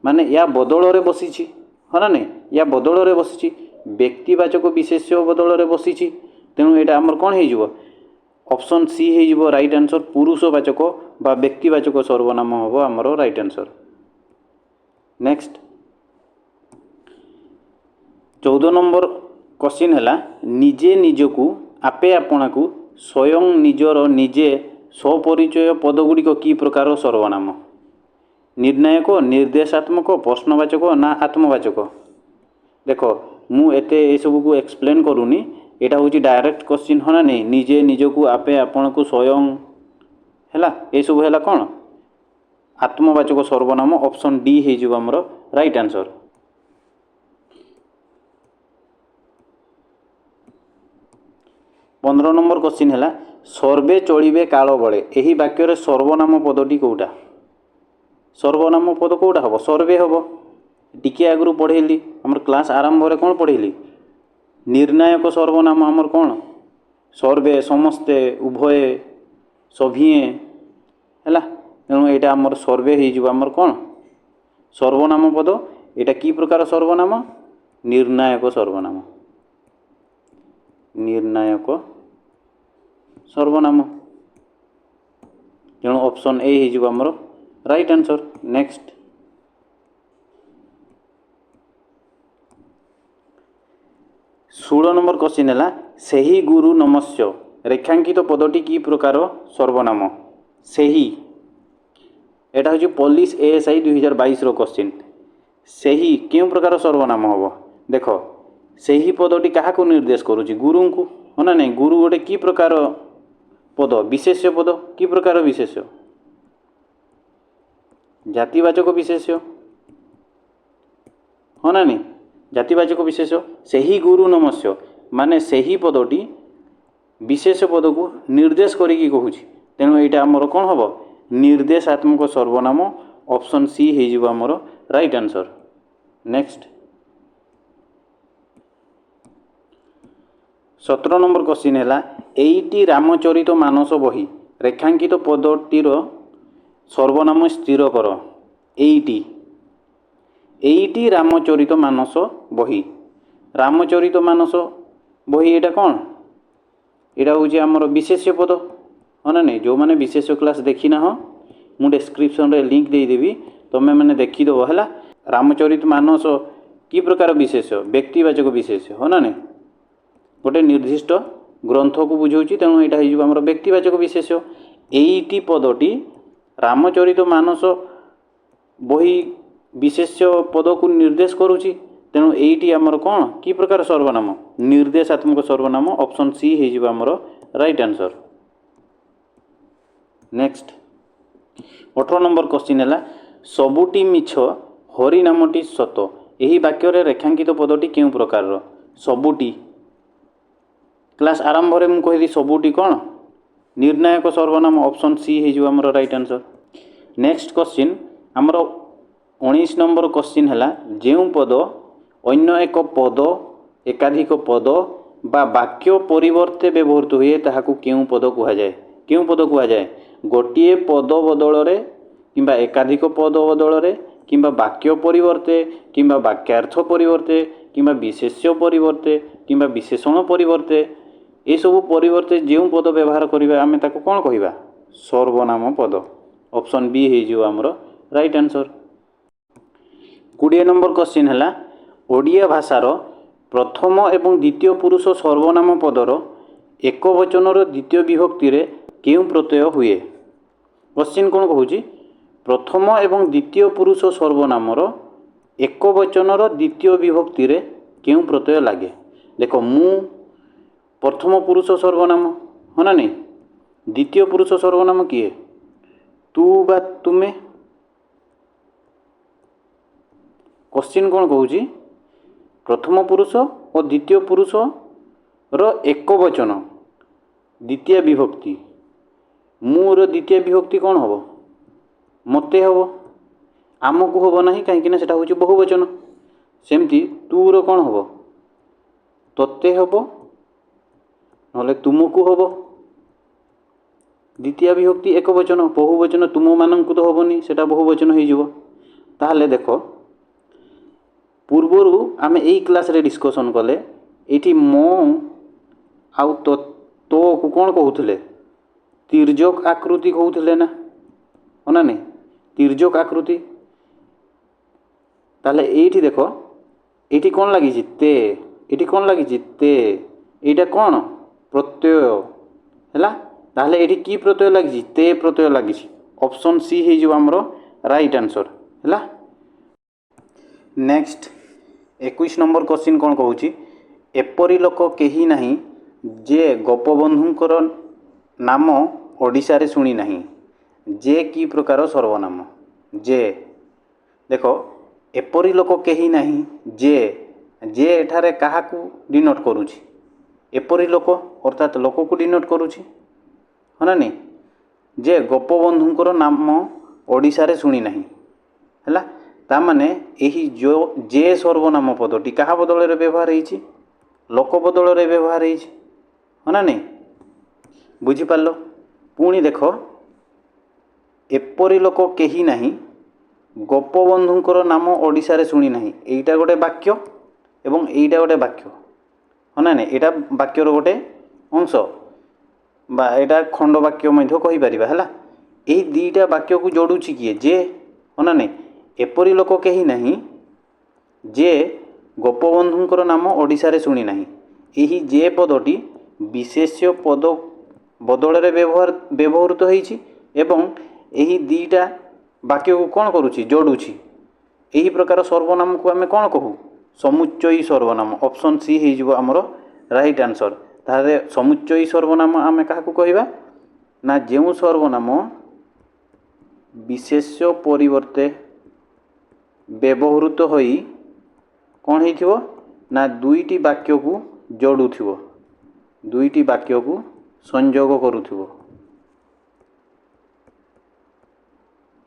ମାନେ ୟା ବଦଳରେ ବସିଛି, ହଁ ନା ନାହିଁ? ୟା ବଦଳରେ ବସିଛି, ବ୍ୟକ୍ତିବାଚକ ବିଶେଷ୍ୟ ବଦଳରେ ବସିଛି। ତେଣୁ ଏଇଟା ଆମର କ'ଣ ହେଇଯିବ? ଅପସନ୍ ସି ହେଇଯିବ ରାଇଟ୍ ଆନ୍ସର୍। ପୁରୁଷବାଚକ ବା ବ୍ୟକ୍ତିବାଚକ ସର୍ବନାମ ହେବ ଆମର right answer. Next, 14 number question ହେଲା, ନିଜେ ନିଜକୁ, ଆପେ ଆପଣାକୁ, ସ୍ୱୟଂ, ନିଜର, ନିଜେ, ସ୍ୱପରିଚୟ ପଦଗୁଡ଼ିକ କି ପ୍ରକାର ସର୍ବନାମ? ନିର୍ଣ୍ଣାୟକ, ନିର୍ଦ୍ଦେଶାତ୍ମକ, ପ୍ରଶ୍ନବାଚକ ନା ଆତ୍ମବାଚକ? ଦେଖ, ମୁଁ ଏତେ ଏସବୁକୁ ଏକ୍ସପ୍ଲେନ୍ କରୁନି। ଏଇଟା ହେଉଛି ଡାଇରେକ୍ଟ କ୍ୱେଶ୍ଚିନ୍, ହଁ ନା ନାହିଁ? ନିଜେ ନିଜକୁ, ଆପେ ଆପଣକୁ, ସ୍ୱୟଂ ହେଲା, ଏସବୁ ହେଲା କ'ଣ? ଆତ୍ମବାଚକ ସର୍ବନାମ। ଅପସନ୍ ଡି ହେଇଯିବ ଆମର ରାଇଟ୍ ଆନ୍ସର୍। 15 ନମ୍ବର କ୍ୱେଶ୍ଚିନ୍ ହେଲା, ସର୍ବେ ଚଳିବେ କାଳ ବଳେ, ଏହି ବାକ୍ୟରେ ସର୍ବନାମ ପଦଟି କେଉଁଟା? ସର୍ବନାମ ପଦ କେଉଁଟା ହେବ? ସର୍ବେ ହେବ। ଟିକିଏ ଆଗରୁ ପଢ଼େଇଲି, ଆମର କ୍ଲାସ୍ ଆରମ୍ଭରେ କ'ଣ ପଢ଼େଇଲି? ନିର୍ଣ୍ଣାୟକ ସର୍ବନାମ ଆମର କ'ଣ? ସର୍ବେ, ସମସ୍ତେ, ଉଭୟେ, ସଭିଏଁ ହେଲା। ତେଣୁ ଏଇଟା ଆମର ସର୍ବେ ହେଇଯିବ ଆମର କ'ଣ? ସର୍ବନାମ ପଦ। ଏଇଟା କି ପ୍ରକାର ସର୍ବନାମ? ନିର୍ଣ୍ଣାୟକ ସର୍ବନାମ, ନିର୍ଣ୍ଣାୟକ ସର୍ବନାମ। ତେଣୁ ଅପସନ୍ ଏ ହେଇଯିବ ଆମର right answer. Next, 16 number question ହେଲା, ସେହି ଗୁରୁ ନମସ୍ୟ, ରେଖାଙ୍କିତ ପଦଟି କି ପ୍ରକାର ସର୍ବନାମ? ସେହି, ଏଇଟା ହେଉଛି ପୋଲିସ ଏଏସ୍ଆଇ 2022ର କ୍ୱେଶ୍ଚିନ୍। ସେହି କେଉଁ ପ୍ରକାର ସର୍ବନାମ ହେବ? ଦେଖ, ସେହି ପଦଟି କାହାକୁ ନିର୍ଦ୍ଦେଶ କରୁଛି? ଗୁରୁଙ୍କୁ, ହଁ ନା ନାହିଁ? ଗୁରୁ ଗୋଟେ କି ପ୍ରକାର ପଦ? ବିଶେଷ୍ୟ ପଦ। କି ପ୍ରକାର ବିଶେଷ୍ୟ? ଜାତିବାଚକ ବିଶେଷ୍ୟ, ହଁ ନା ନାହିଁ? ଜାତିବାଚକ ବିଶେଷ। ସେହି ଗୁରୁ ନମସ୍ୟ ମାନେ ସେହି ପଦଟି ବିଶେଷ ପଦକୁ ନିର୍ଦ୍ଦେଶ କରିକି କହୁଛି। ତେଣୁ ଏଇଟା ଆମର କ'ଣ ହେବ? ନିର୍ଦ୍ଦେଶାତ୍ମକ ସର୍ବନାମ। ଅପସନ୍ ସି ହେଇଯିବ ଆମର right answer. Next, 17 number question ହେଲା, ଏଇଟି ରାମଚରିତ ମାନସ ବହି, ରେଖାଙ୍କିତ ପଦଟିର ସର୍ବନାମ ସ୍ଥିର କର। ଏଇଟି, ଏଇଟି ରାମଚରିତ ମାନସ ବହି। ରାମଚରିତ ମାନସ ବହି ଏଇଟା କ'ଣ? ଏଇଟା ହେଉଛି ଆମର ବିଶେଷ୍ୟ ପଦ, ହଁ ନା ନାହିଁ? ଯେଉଁମାନେ ବିଶେଷ୍ୟ କ୍ଲାସ୍ ଦେଖିନାହ, ମୁଁ ଡେସ୍କ୍ରିପସନ୍ରେ ଲିଙ୍କ୍ ଦେଇଦେବି, ତୁମେମାନେ ଦେଖିଦେବ। ହେଲା, ରାମଚରିତ ମାନସ କି ପ୍ରକାର ବିଶେଷ୍ୟ? ବ୍ୟକ୍ତିବାଚକ ବିଶେଷ୍ୟ, ହଁ ନା ନାହିଁ? ଗୋଟେ ନିର୍ଦ୍ଦିଷ୍ଟ ଗ୍ରନ୍ଥକୁ ବୁଝାଉଛି, ତେଣୁ ଏଇଟା ହେଇଯିବ ଆମର ବ୍ୟକ୍ତିବାଚକ ବିଶେଷ୍ୟ। ଏଇଟି ପଦଟି ରାମଚରିତ ମାନସ ବହି ବିଶେଷ୍ୟ ପଦକୁ ନିର୍ଦ୍ଦେଶ କରୁଛି। ତେଣୁ ଏଇଟି ଆମର କ'ଣ, କି ପ୍ରକାର ସର୍ବନାମ? ନିର୍ଦ୍ଦେଶାତ୍ମକ ସର୍ବନାମ। ଅପସନ୍ ସି ହେଇଯିବ ଆମର right answer. Next, 18 number question ହେଲା, ସବୁଟି ମିଛ ହରି ନାମଟି ସତ, ଏହି ବାକ୍ୟରେ ରେଖାଙ୍କିତ ପଦଟି କେଉଁ ପ୍ରକାରର? ସବୁଟି, କ୍ଲାସ୍ ଆରମ୍ଭରେ ମୁଁ କହିଲି, ସବୁଟି କ'ଣ? ନିର୍ଣ୍ଣାୟକ ସର୍ବନାମ। ଅପସନ୍ ସି ହେଇଯିବ ଆମର ରାଇଟ୍ ଆନ୍ସର୍। ନେକ୍ସଟ କ୍ୱେଶ୍ଚିନ୍, ଆମର 19 ନମ୍ବର କ୍ୱେଶ୍ଚିନ୍ ହେଲା, ଯେଉଁ ପଦ ଅନ୍ୟ ଏକ ପଦ, ଏକାଧିକ ପଦ ବା ବାକ୍ୟ ପରିବର୍ତ୍ତେ ବ୍ୟବହୃତ ହୁଏ, ତାହାକୁ କେଉଁ ପଦ କୁହାଯାଏ? କେଉଁ ପଦ କୁହାଯାଏ? ଗୋଟିଏ ପଦ ବଦଳରେ କିମ୍ବା ଏକାଧିକ ପଦ ବଦଳରେ କିମ୍ବା ବାକ୍ୟ ପରିବର୍ତ୍ତେ କିମ୍ବା ବାକ୍ୟାର୍ଥ ପରିବର୍ତ୍ତେ କିମ୍ବା ବିଶେଷ୍ୟ ପରିବର୍ତ୍ତେ କିମ୍ବା ବିଶେଷଣ ପରିବର୍ତ୍ତେ, ଏସବୁ ପରିବର୍ତ୍ତେ ଯେଉଁ ପଦ ବ୍ୟବହାର କରିବା, ଆମେ ତାକୁ କ'ଣ କହିବା? ସର୍ବନାମ ପଦ। ଅପସନ୍ ବି ହେଇଯିବ ଆମର ରାଇଟ୍ ଆନ୍ସର୍। 20 ନମ୍ବର କ୍ୱେଶ୍ଚିନ୍ ହେଲା, ଓଡ଼ିଆ ଭାଷାର ପ୍ରଥମ ଏବଂ ଦ୍ୱିତୀୟ ପୁରୁଷ ସର୍ବନାମ ପଦର ଏକ ବଚନର ଦ୍ୱିତୀୟ ବିଭକ୍ତିରେ କେଉଁ ପ୍ରତ୍ୟୟ ହୁଏ? କ୍ୱେଶ୍ଚିନ୍ କ'ଣ କହୁଛି? ପ୍ରଥମ ଏବଂ ଦ୍ୱିତୀୟ ପୁରୁଷ ସର୍ବନାମର ଏକ ବଚନର ଦ୍ୱିତୀୟ ବିଭକ୍ତିରେ କେଉଁ ପ୍ରତ୍ୟୟ ଲାଗେ? ଦେଖ, ମୁଁ ପ୍ରଥମ ପୁରୁଷ ସର୍ବନାମ, ହଁ ନା ନାହିଁ? ଦ୍ୱିତୀୟ ପୁରୁଷ ସର୍ବନାମ କିଏ? ତୁ ବା ତୁମେ। କୋଶ୍ଚିନ୍ କ'ଣ କହୁଛି? ପ୍ରଥମ ପୁରୁଷ ଓ ଦ୍ୱିତୀୟ ପୁରୁଷର ଏକ ବଚନ ଦ୍ୱିତୀୟ ବିଭକ୍ତି। ମୁଁର ଦ୍ୱିତୀୟ ବିଭକ୍ତି କ'ଣ ହେବ? ମୋତେ ହେବ, ଆମକୁ ହେବ ନାହିଁ, କାହିଁକିନା ସେଟା ହେଉଛି ବହୁବଚନ। ସେମିତି ତୁର କ'ଣ ହେବ? ତୋତେ ହେବ, ନହେଲେ ତୁମକୁ ହେବ। ଦ୍ୱିତୀୟ ବିଭକ୍ତି ଏକ ବଚନ, ବହୁବଚନ ତୁମମାନଙ୍କୁ ତ ହେବନି, ସେଟା ବହୁବଚନ ହେଇଯିବ। ତାହେଲେ ଦେଖ, ପୂର୍ବରୁ ଆମେ ଏଇ କ୍ଲାସ୍ରେ ଡିସ୍କସନ୍ କଲେ, ଏଇଠି ମୋ ଆଉ ତୋକୁ କ'ଣ କହୁଥିଲେ? ତିର୍ଯକ ଆକୃତି କହୁଥିଲେ ନା, ହଁ ନା ନାଇଁ? ତିର୍ଯକ ଆକୃତି। ତାହେଲେ ଏଇଠି ଦେଖ, ଏଇଠି କ'ଣ ଲାଗିଛି? ତେ। ଏଇଠି କ'ଣ ଲାଗିଛି? ତେ। ଏଇଟା କ'ଣ ପ୍ରତ୍ୟୟ ହେଲା? ତାହେଲେ ଏଇଠି କି ପ୍ରତ୍ୟୟ ଲାଗିଛି? ତେ ପ୍ରତ୍ୟୟ ଲାଗିଛି। ଅପସନ୍ ସି ହେଇଯିବ ଆମର ରାଇଟ୍ ଆନ୍ସର୍। ହେଲା। ନେକ୍ସଟ 21 ନମ୍ବର କୋଶ୍ଚିନ୍ କ'ଣ କହୁଛି? ଏପରି ଲୋକ କେହି ନାହିଁ ଯେ ଗୋପବନ୍ଧୁଙ୍କର ନାମ ଓଡ଼ିଶାରେ ଶୁଣି ନାହିଁ। ଯେ କି ପ୍ରକାର ସର୍ବନାମ? ଯେ। ଦେଖ, ଏପରି ଲୋକ କେହି ନାହିଁ ଯେ, ଯେ ଏଠାରେ କାହାକୁ ଡିନୋଟ୍ କରୁଛି? ଏପରି ଲୋକ ଅର୍ଥାତ୍ ଲୋକକୁ ଡିନୋଟ୍ କରୁଛି, ହଁ ନା ନାଇଁ? ଯେ ଗୋପବନ୍ଧୁଙ୍କର ନାମ ଓଡ଼ିଶାରେ ଶୁଣି ନାହିଁ। ହେଲା, ତାମାନେ ଏହି ଯେ ସର୍ବନାମ ପଦଟି କାହା ବଦଳରେ ବ୍ୟବହାର ହେଇଛି? ଲୋକ ବଦଳରେ ବ୍ୟବହାର ହେଇଛି, ହଁ ନା ନାଇଁ? ବୁଝିପାରିଲ? ପୁଣି ଦେଖ, ଏପରି ଲୋକ କେହି ନାହିଁ ଗୋପବନ୍ଧୁଙ୍କର ନାମ ଓଡ଼ିଶାରେ ଶୁଣି ନାହିଁ। ଏଇଟା ଗୋଟେ ବାକ୍ୟ ଏବଂ ଏଇଟା ଗୋଟେ ବାକ୍ୟ, ହଁ ନା ନାଇଁ? ଏଇଟା ବାକ୍ୟର ଗୋଟେ ଅଂଶ ବା ଏଇଟା ଖଣ୍ଡ ବାକ୍ୟ ମଧ୍ୟ କହିପାରିବା। ହେଲା, ଏଇ ଦୁଇଟା ବାକ୍ୟକୁ ଯୋଡ଼ୁଛି କିଏ? ଯେ, ହଁ ନା ନାଇଁ? ଏପରି ଲୋକ କେହି ନାହିଁ ଯେ ଗୋପବନ୍ଧୁଙ୍କର ନାମ ଓଡ଼ିଶାରେ ଶୁଣି ନାହିଁ। ଏହି ଯେ ପଦଟି ବିଶେଷ୍ୟ ପଦ ବଦଳରେ ବ୍ୟବହୃତ ହେଇଛି ଏବଂ ଏହି ଦୁଇଟା ବାକ୍ୟକୁ କ'ଣ କରୁଛି? ଯୋଡ଼ୁଛି। ଏହି ପ୍ରକାର ସର୍ବନାମକୁ ଆମେ କ'ଣ କହୁ? ସମୁଚ୍ଚୟୀ ସର୍ବନାମ। ଅପସନ୍ ସି ହେଇଯିବ ଆମର ରାଇଟ୍ ଆନ୍ସର୍। ତାହେଲେ ସମୁଚ୍ଚୟୀ ସର୍ବନାମ ଆମେ କାହାକୁ କହିବା ନା, ଯେଉଁ ସର୍ବନାମ ବିଶେଷ୍ୟ ପରିବର୍ତ୍ତେ ବ୍ୟବହୃତ ହୋଇ କ'ଣ ହେଇଥିବ ନା ଦୁଇଟି ବାକ୍ୟକୁ ଯୋଡ଼ୁଥିବ, ଦୁଇଟି ବାକ୍ୟକୁ ସଂଯୋଗ କରୁଥିବ।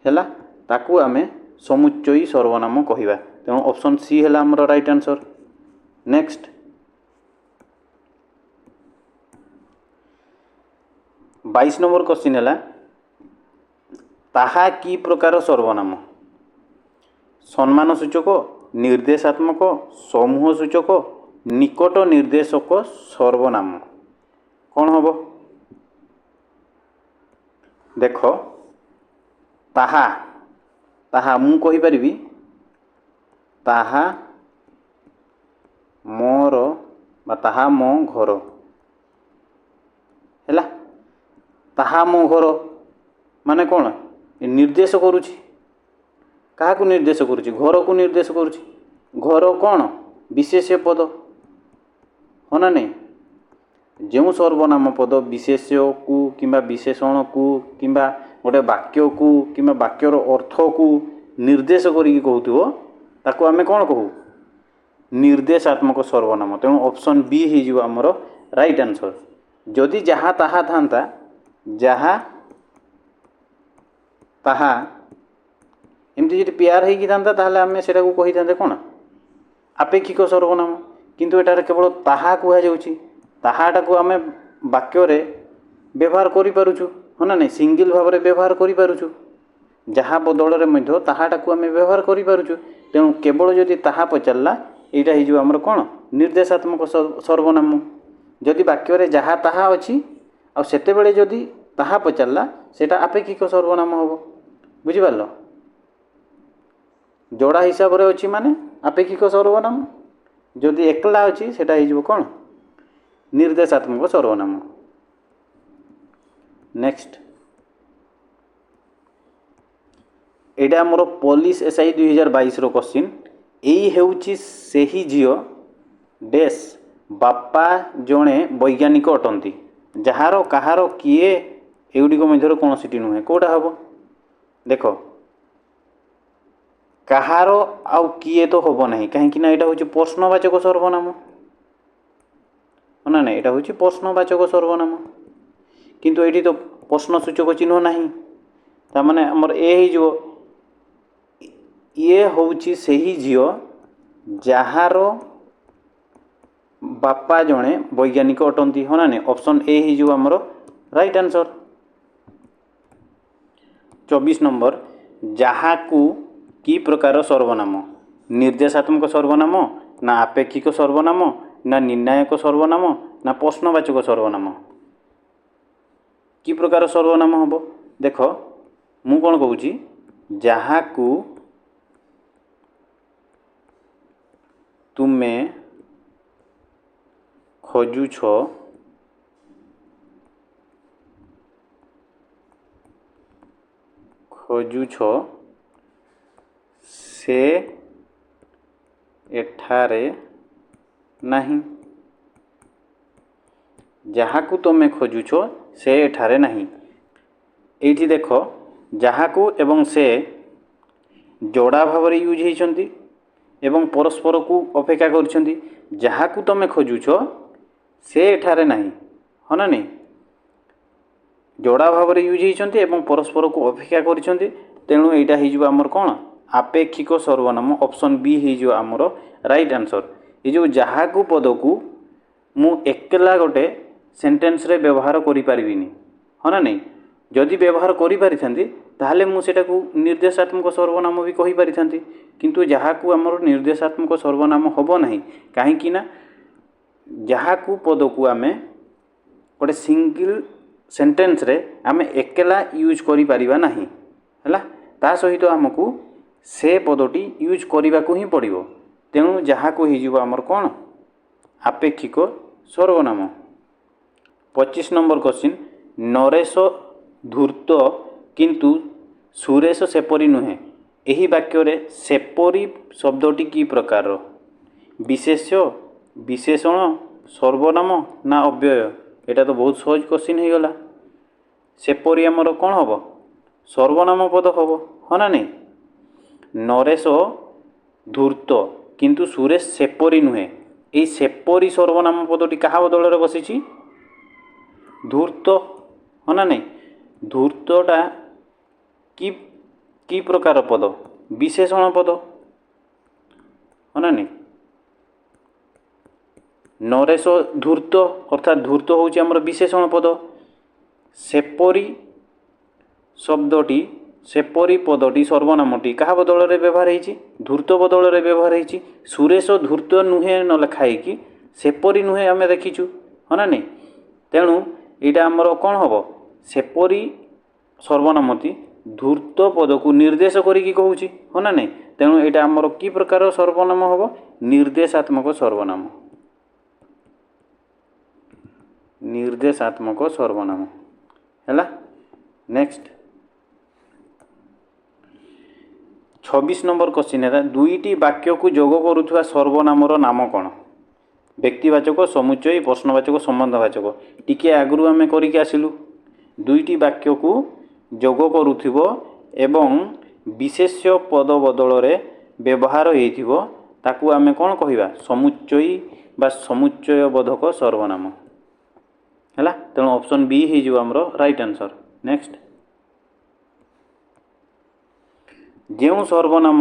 ହେଲା, ତାକୁ ଆମେ ସମୁଚ୍ଚୟୀ ସର୍ବନାମ କହିବା। ତେଣୁ ଅପସନ୍ ସି ହେଲା ଆମର right answer. Next 22 number question ହେଲା, ତାହା କି ପ୍ରକାର ସର୍ବନାମ? ସମ୍ମାନ ସୂଚକ, ନିର୍ଦ୍ଦେଶାତ୍ମକ, ସମୂହ ସୂଚକ, ନିକଟ ନିର୍ଦ୍ଦେଶକ ସର୍ବନାମ। କ'ଣ ହେବ? ଦେଖ, ତାହା, ତାହା ମୁଁ କହିପାରିବି, ତାହା ମୋର ବା ତାହା ମୋ ଘର। ହେଲା, ତାହା ମୋ ଘର ମାନେ କ'ଣ ନିର୍ଦ୍ଦେଶ କରୁଛି? କାହାକୁ ନିର୍ଦ୍ଦେଶ କରୁଛି? ଘରକୁ ନିର୍ଦ୍ଦେଶ କରୁଛି। ଘର କ'ଣ? ବିଶେଷ୍ୟ ପଦ, ହଁ ନା ନାଇଁ? ଯେଉଁ ସର୍ବନାମ ପଦ ବିଶେଷ୍ୟକୁ କିମ୍ବା ବିଶେଷଣକୁ କିମ୍ବା ଗୋଟେ ବାକ୍ୟକୁ କିମ୍ବା ବାକ୍ୟର ଅର୍ଥକୁ ନିର୍ଦ୍ଦେଶ କରିକି କହୁଥିବ, ତାକୁ ଆମେ କ'ଣ କହୁ? ନିର୍ଦ୍ଦେଶାତ୍ମକ ସର୍ବନାମ। ତେଣୁ ଅପସନ୍ ବି ହେଇଯିବ ଆମର ରାଇଟ୍ ଆନ୍ସର୍। ଯଦି ଯାହା ତାହା ଥାନ୍ତା, ଯାହା ତାହା ଏମିତି ଯଦି ପେୟାର ହେଇକି ଥାନ୍ତା, ତାହେଲେ ଆମେ ସେଟାକୁ କହିଥାନ୍ତେ କ'ଣ? ଆପେକ୍ଷିକ ସର୍ବନାମ। କିନ୍ତୁ ଏଠାରେ କେବଳ ତାହା କୁହାଯାଉଛି। ତାହାଟାକୁ ଆମେ ବାକ୍ୟରେ ବ୍ୟବହାର କରିପାରୁଛୁ, ହଁ ନା ନାଇଁ? ସିଙ୍ଗିଲ୍ ଭାବରେ ବ୍ୟବହାର କରିପାରୁଛୁ। ଯାହା ବଦଳରେ ମଧ୍ୟ ତାହାଟାକୁ ଆମେ ବ୍ୟବହାର କରିପାରୁଛୁ। ତେଣୁ କେବଳ ଯଦି ତାହା ପଚାରିଲା, ଏଇଟା ହେଇଯିବ ଆମର କ'ଣ? ନିର୍ଦ୍ଦେଶାତ୍ମକ ସର୍ବନାମ। ଯଦି ବାକ୍ୟରେ ଯାହା ତାହା ଅଛି ଆଉ ସେତେବେଳେ ଯଦି ତାହା ପଚାରିଲା, ସେଇଟା ଆପେକ୍ଷିକ ସର୍ବନାମ ହେବ। ବୁଝିପାରିଲ? ଯୋଡ଼ା ହିସାବରେ ଅଛି ମାନେ ଆପେକ୍ଷିକ ସର୍ବନାମ, ଯଦି ଏକଲା ଅଛି ସେଇଟା ହେଇଯିବ କ'ଣ? ନିର୍ଦ୍ଦେଶାତ୍ମକ ସର୍ବନାମ। ନେକ୍ସଟ, ଏଇଟା ଆମର ପୋଲିସ ଏସ୍ଆଇ 2022ର କୋଶ୍ଚିନ୍। ଏଇ ହେଉଛି ସେହି ଝିଅ ଡେସ୍ ବାପା ଜଣେ ବୈଜ୍ଞାନିକ ଅଟନ୍ତି। ଯାହାର, କାହାର, କିଏ, ଏଗୁଡ଼ିକ ମଧ୍ୟରୁ କୌଣସିଟି ନୁହେଁ। କେଉଁଟା ହେବ? ଦେଖ, କାହାର ଆଉ କିଏ ତ ହେବ ନାହିଁ, କାହିଁକି ନା ଏଇଟା ହେଉଛି ପ୍ରଶ୍ନବାଚକ ସର୍ବନାମ। ନା ନା, ଏଇଟା ହେଉଛି ପ୍ରଶ୍ନବାଚକ ସର୍ବନାମ, କିନ୍ତୁ ଏଇଠି ତ ପ୍ରଶ୍ନସୂଚକ ଚିହ୍ନ ନାହିଁ, ତାମାନେ ଆମର ଏ ହେଇଯିବ। ଇଏ ହେଉଛି ସେହି ଝିଅ ଯାହାର ବାପା ଜଣେ ବୈଜ୍ଞାନିକ ଅଟନ୍ତି। ହଁ ନା ନାଇଁ? ଅପସନ୍ ଏ ହେଇଯିବ ଆମର ରାଇଟ୍ ଆନ୍ସର୍। 24 ନମ୍ବର, ଯାହାକୁ କି ପ୍ରକାର ସର୍ବନାମ? ନିର୍ଦ୍ଦେଶାତ୍ମକ ସର୍ବନାମ ନା ଆପେକ୍ଷିକ ସର୍ବନାମ ନା ନିର୍ଣ୍ଣାୟକ ସର୍ବନାମ ନା ପ୍ରଶ୍ନବାଚକ ସର୍ବନାମ? କି ପ୍ରକାର ସର୍ବନାମ ହେବ? ଦେଖ, ମୁଁ କ'ଣ କହୁଛି, ଯାହାକୁ ତୁମେ ଖୋଜୁଛ ଖୋଜୁଛ ସେ ଏଠାରେ ନାହିଁ। ଯାହାକୁ ତୁମେ ଖୋଜୁଛ ସେ ଏଠାରେ ନାହିଁ। ଏଇଠି ଦେଖ, ଯାହାକୁ ଏବଂ ସେ ଯୋଡ଼ା ଭାବରେ ୟୁଜ୍ ହେଇଛନ୍ତି ଏବଂ ପରସ୍ପରକୁ ଅପେକ୍ଷା କରିଛନ୍ତି। ଯାହାକୁ ତୁମେ ଖୋଜୁଛ ସେ ଏଠାରେ ନାହିଁ। ହଁ ନା ନାଇଁ? ଯୋଡ଼ା ଭାବରେ ୟୁଜ୍ ହେଇଛନ୍ତି ଏବଂ ପରସ୍ପରକୁ ଅପେକ୍ଷା କରିଛନ୍ତି, ତେଣୁ ଏଇଟା ହେଇଯିବ ଆମର କ'ଣ? ଆପେକ୍ଷିକ ସର୍ବନାମ। ଅପସନ୍ ବି ହେଇଯିବ ଆମର ରାଇଟ୍ ଆନ୍ସର୍। ଏ ଯେଉଁ ଯାହାକୁ ପଦକୁ ମୁଁ ଏକଲା ଗୋଟେ ସେଣ୍ଟେନ୍ସରେ ବ୍ୟବହାର କରିପାରିବିନି। ହଁ ନା ନାଇଁ? ଯଦି ବ୍ୟବହାର କରିପାରିଥାନ୍ତି, ତାହେଲେ ମୁଁ ସେଇଟାକୁ ନିର୍ଦ୍ଦେଶାତ୍ମକ ସର୍ବନାମ ବି କହିପାରିଥାନ୍ତି, କିନ୍ତୁ ଯାହାକୁ ଆମର ନିର୍ଦ୍ଦେଶାତ୍ମକ ସର୍ବନାମ ହେବ ନାହିଁ, କାହିଁକି ନା ଯାହାକୁ ପଦକୁ ଆମେ ଗୋଟେ ସିଙ୍ଗିଲ୍ ସେଣ୍ଟେନ୍ସରେ ଆମେ ଏକଲା ୟୁଜ୍ କରିପାରିବା ନାହିଁ। ହେଲା, ତା ସହିତ ଆମକୁ ସେ ପଦଟି ୟୁଜ୍ କରିବାକୁ ହିଁ ପଡ଼ିବ। ତେଣୁ ଯାହାକୁ ହେଇଯିବ ଆମର କ'ଣ? ଆପେକ୍ଷିକ ସର୍ବନାମ। 25 ନମ୍ବର କ୍ୱେଶ୍ଚିନ୍, ନରେଶ ଧୂର୍ତ୍ତ କିନ୍ତୁ ସୁରେଶ ସେପରି ନୁହେଁ। ଏହି ବାକ୍ୟରେ ସେପରି ଶବ୍ଦଟି କି ପ୍ରକାରର? ବିଶେଷ୍ୟ, ବିଶେଷଣ, ସର୍ବନାମ ନା ଅବ୍ୟୟ? ଏଇଟା ତ ବହୁତ ସହଜ କ୍ୱେଶ୍ଚିନ୍ ହେଇଗଲା। ସେପରି ଆମର କ'ଣ ହେବ? ସର୍ବନାମ ପଦ ହେବ। ହଁ ନା ନାଇଁ? ନରେଶ ଧୂର୍ତ୍ତ କିନ୍ତୁ ସୁରେଶ ସେପରି ନୁହେଁ। ଏଇ ସେପରି ସର୍ବନାମ ପଦଟି କାହା ବଦଳରେ ବସିଛି? ଧୂର୍ତ୍ତ। ହଁ ନା ନାଇଁ? ଧୂର୍ତ୍ତଟା କି କି ପ୍ରକାର ପଦ? ବିଶେଷଣ ପଦ। ହଁ ନା ନାଇଁ? ନରେଶ ଧୂର୍ତ୍ତ, ଅର୍ଥାତ୍ ଧୂର୍ତ୍ତ ହେଉଛି ଆମର ବିଶେଷଣ ପଦ। ସେପରି ଶବ୍ଦଟି, ସେପରି ପଦଟି, ସର୍ବନାମଟି କାହା ବଦଳରେ ବ୍ୟବହାର ହେଇଛି? ଧୂର୍ତ୍ତ ବଦଳରେ ବ୍ୟବହାର ହେଇଛି। ସୁରେଶ ଧୂର୍ତ୍ତ ନୁହେଁ ନ ଲେଖା ହେଇକି ସେପରି ନୁହେଁ ଆମେ ଦେଖିଛୁ। ହଁ ନା ନାଇଁ? ତେଣୁ ଏଇଟା ଆମର କ'ଣ ହେବ? ସେପରି ସର୍ବନାମଟି ଧୂର୍ତ୍ତ ପଦକୁ ନିର୍ଦ୍ଦେଶ କରିକି କହୁଛି। ହଁ ନା ନାଇଁ? ତେଣୁ ଏଇଟା ଆମର କି ପ୍ରକାର ସର୍ବନାମ ହେବ? ନିର୍ଦ୍ଦେଶାତ୍ମକ ସର୍ବନାମ। ନିର୍ଦ୍ଦେଶାତ୍ମକ ସର୍ବନାମ ହେଲା। ନେକ୍ସଟ, 26 ନମ୍ବର କ୍ୱେଶ୍ଚିନ୍ ହେଲା, ଦୁଇଟି ବାକ୍ୟକୁ ଯୋଗ କରୁଥିବା ସର୍ବନାମର ନାମ କ'ଣ? ବ୍ୟକ୍ତିବାଚକ, ସମୁଚ୍ଚୟ, ପ୍ରଶ୍ନବାଚକ, ସମ୍ବନ୍ଧବାଚକ। ଟିକିଏ ଆଗରୁ ଆମେ କରିକି ଆସିଲୁ। ଦୁଇଟି ବାକ୍ୟକୁ ଯୋଗ କରୁଥିବ ଏବଂ ବିଶେଷ୍ୟ ପଦ ବଦଳରେ ବ୍ୟବହାର ହେଇଥିବ, ତାକୁ ଆମେ କ'ଣ କହିବା? ସମୁଚ୍ଚୟୀ ବା ସମୁଚ୍ଚୟବୋଧକ ସର୍ବନାମ। ହେଲା, ତେଣୁ ଅପସନ୍ ବି ହେଇଯିବ ଆମର ରାଇଟ୍ ଆନ୍ସର୍। ନେକ୍ସଟ, ଯେଉଁ ସର୍ବନାମ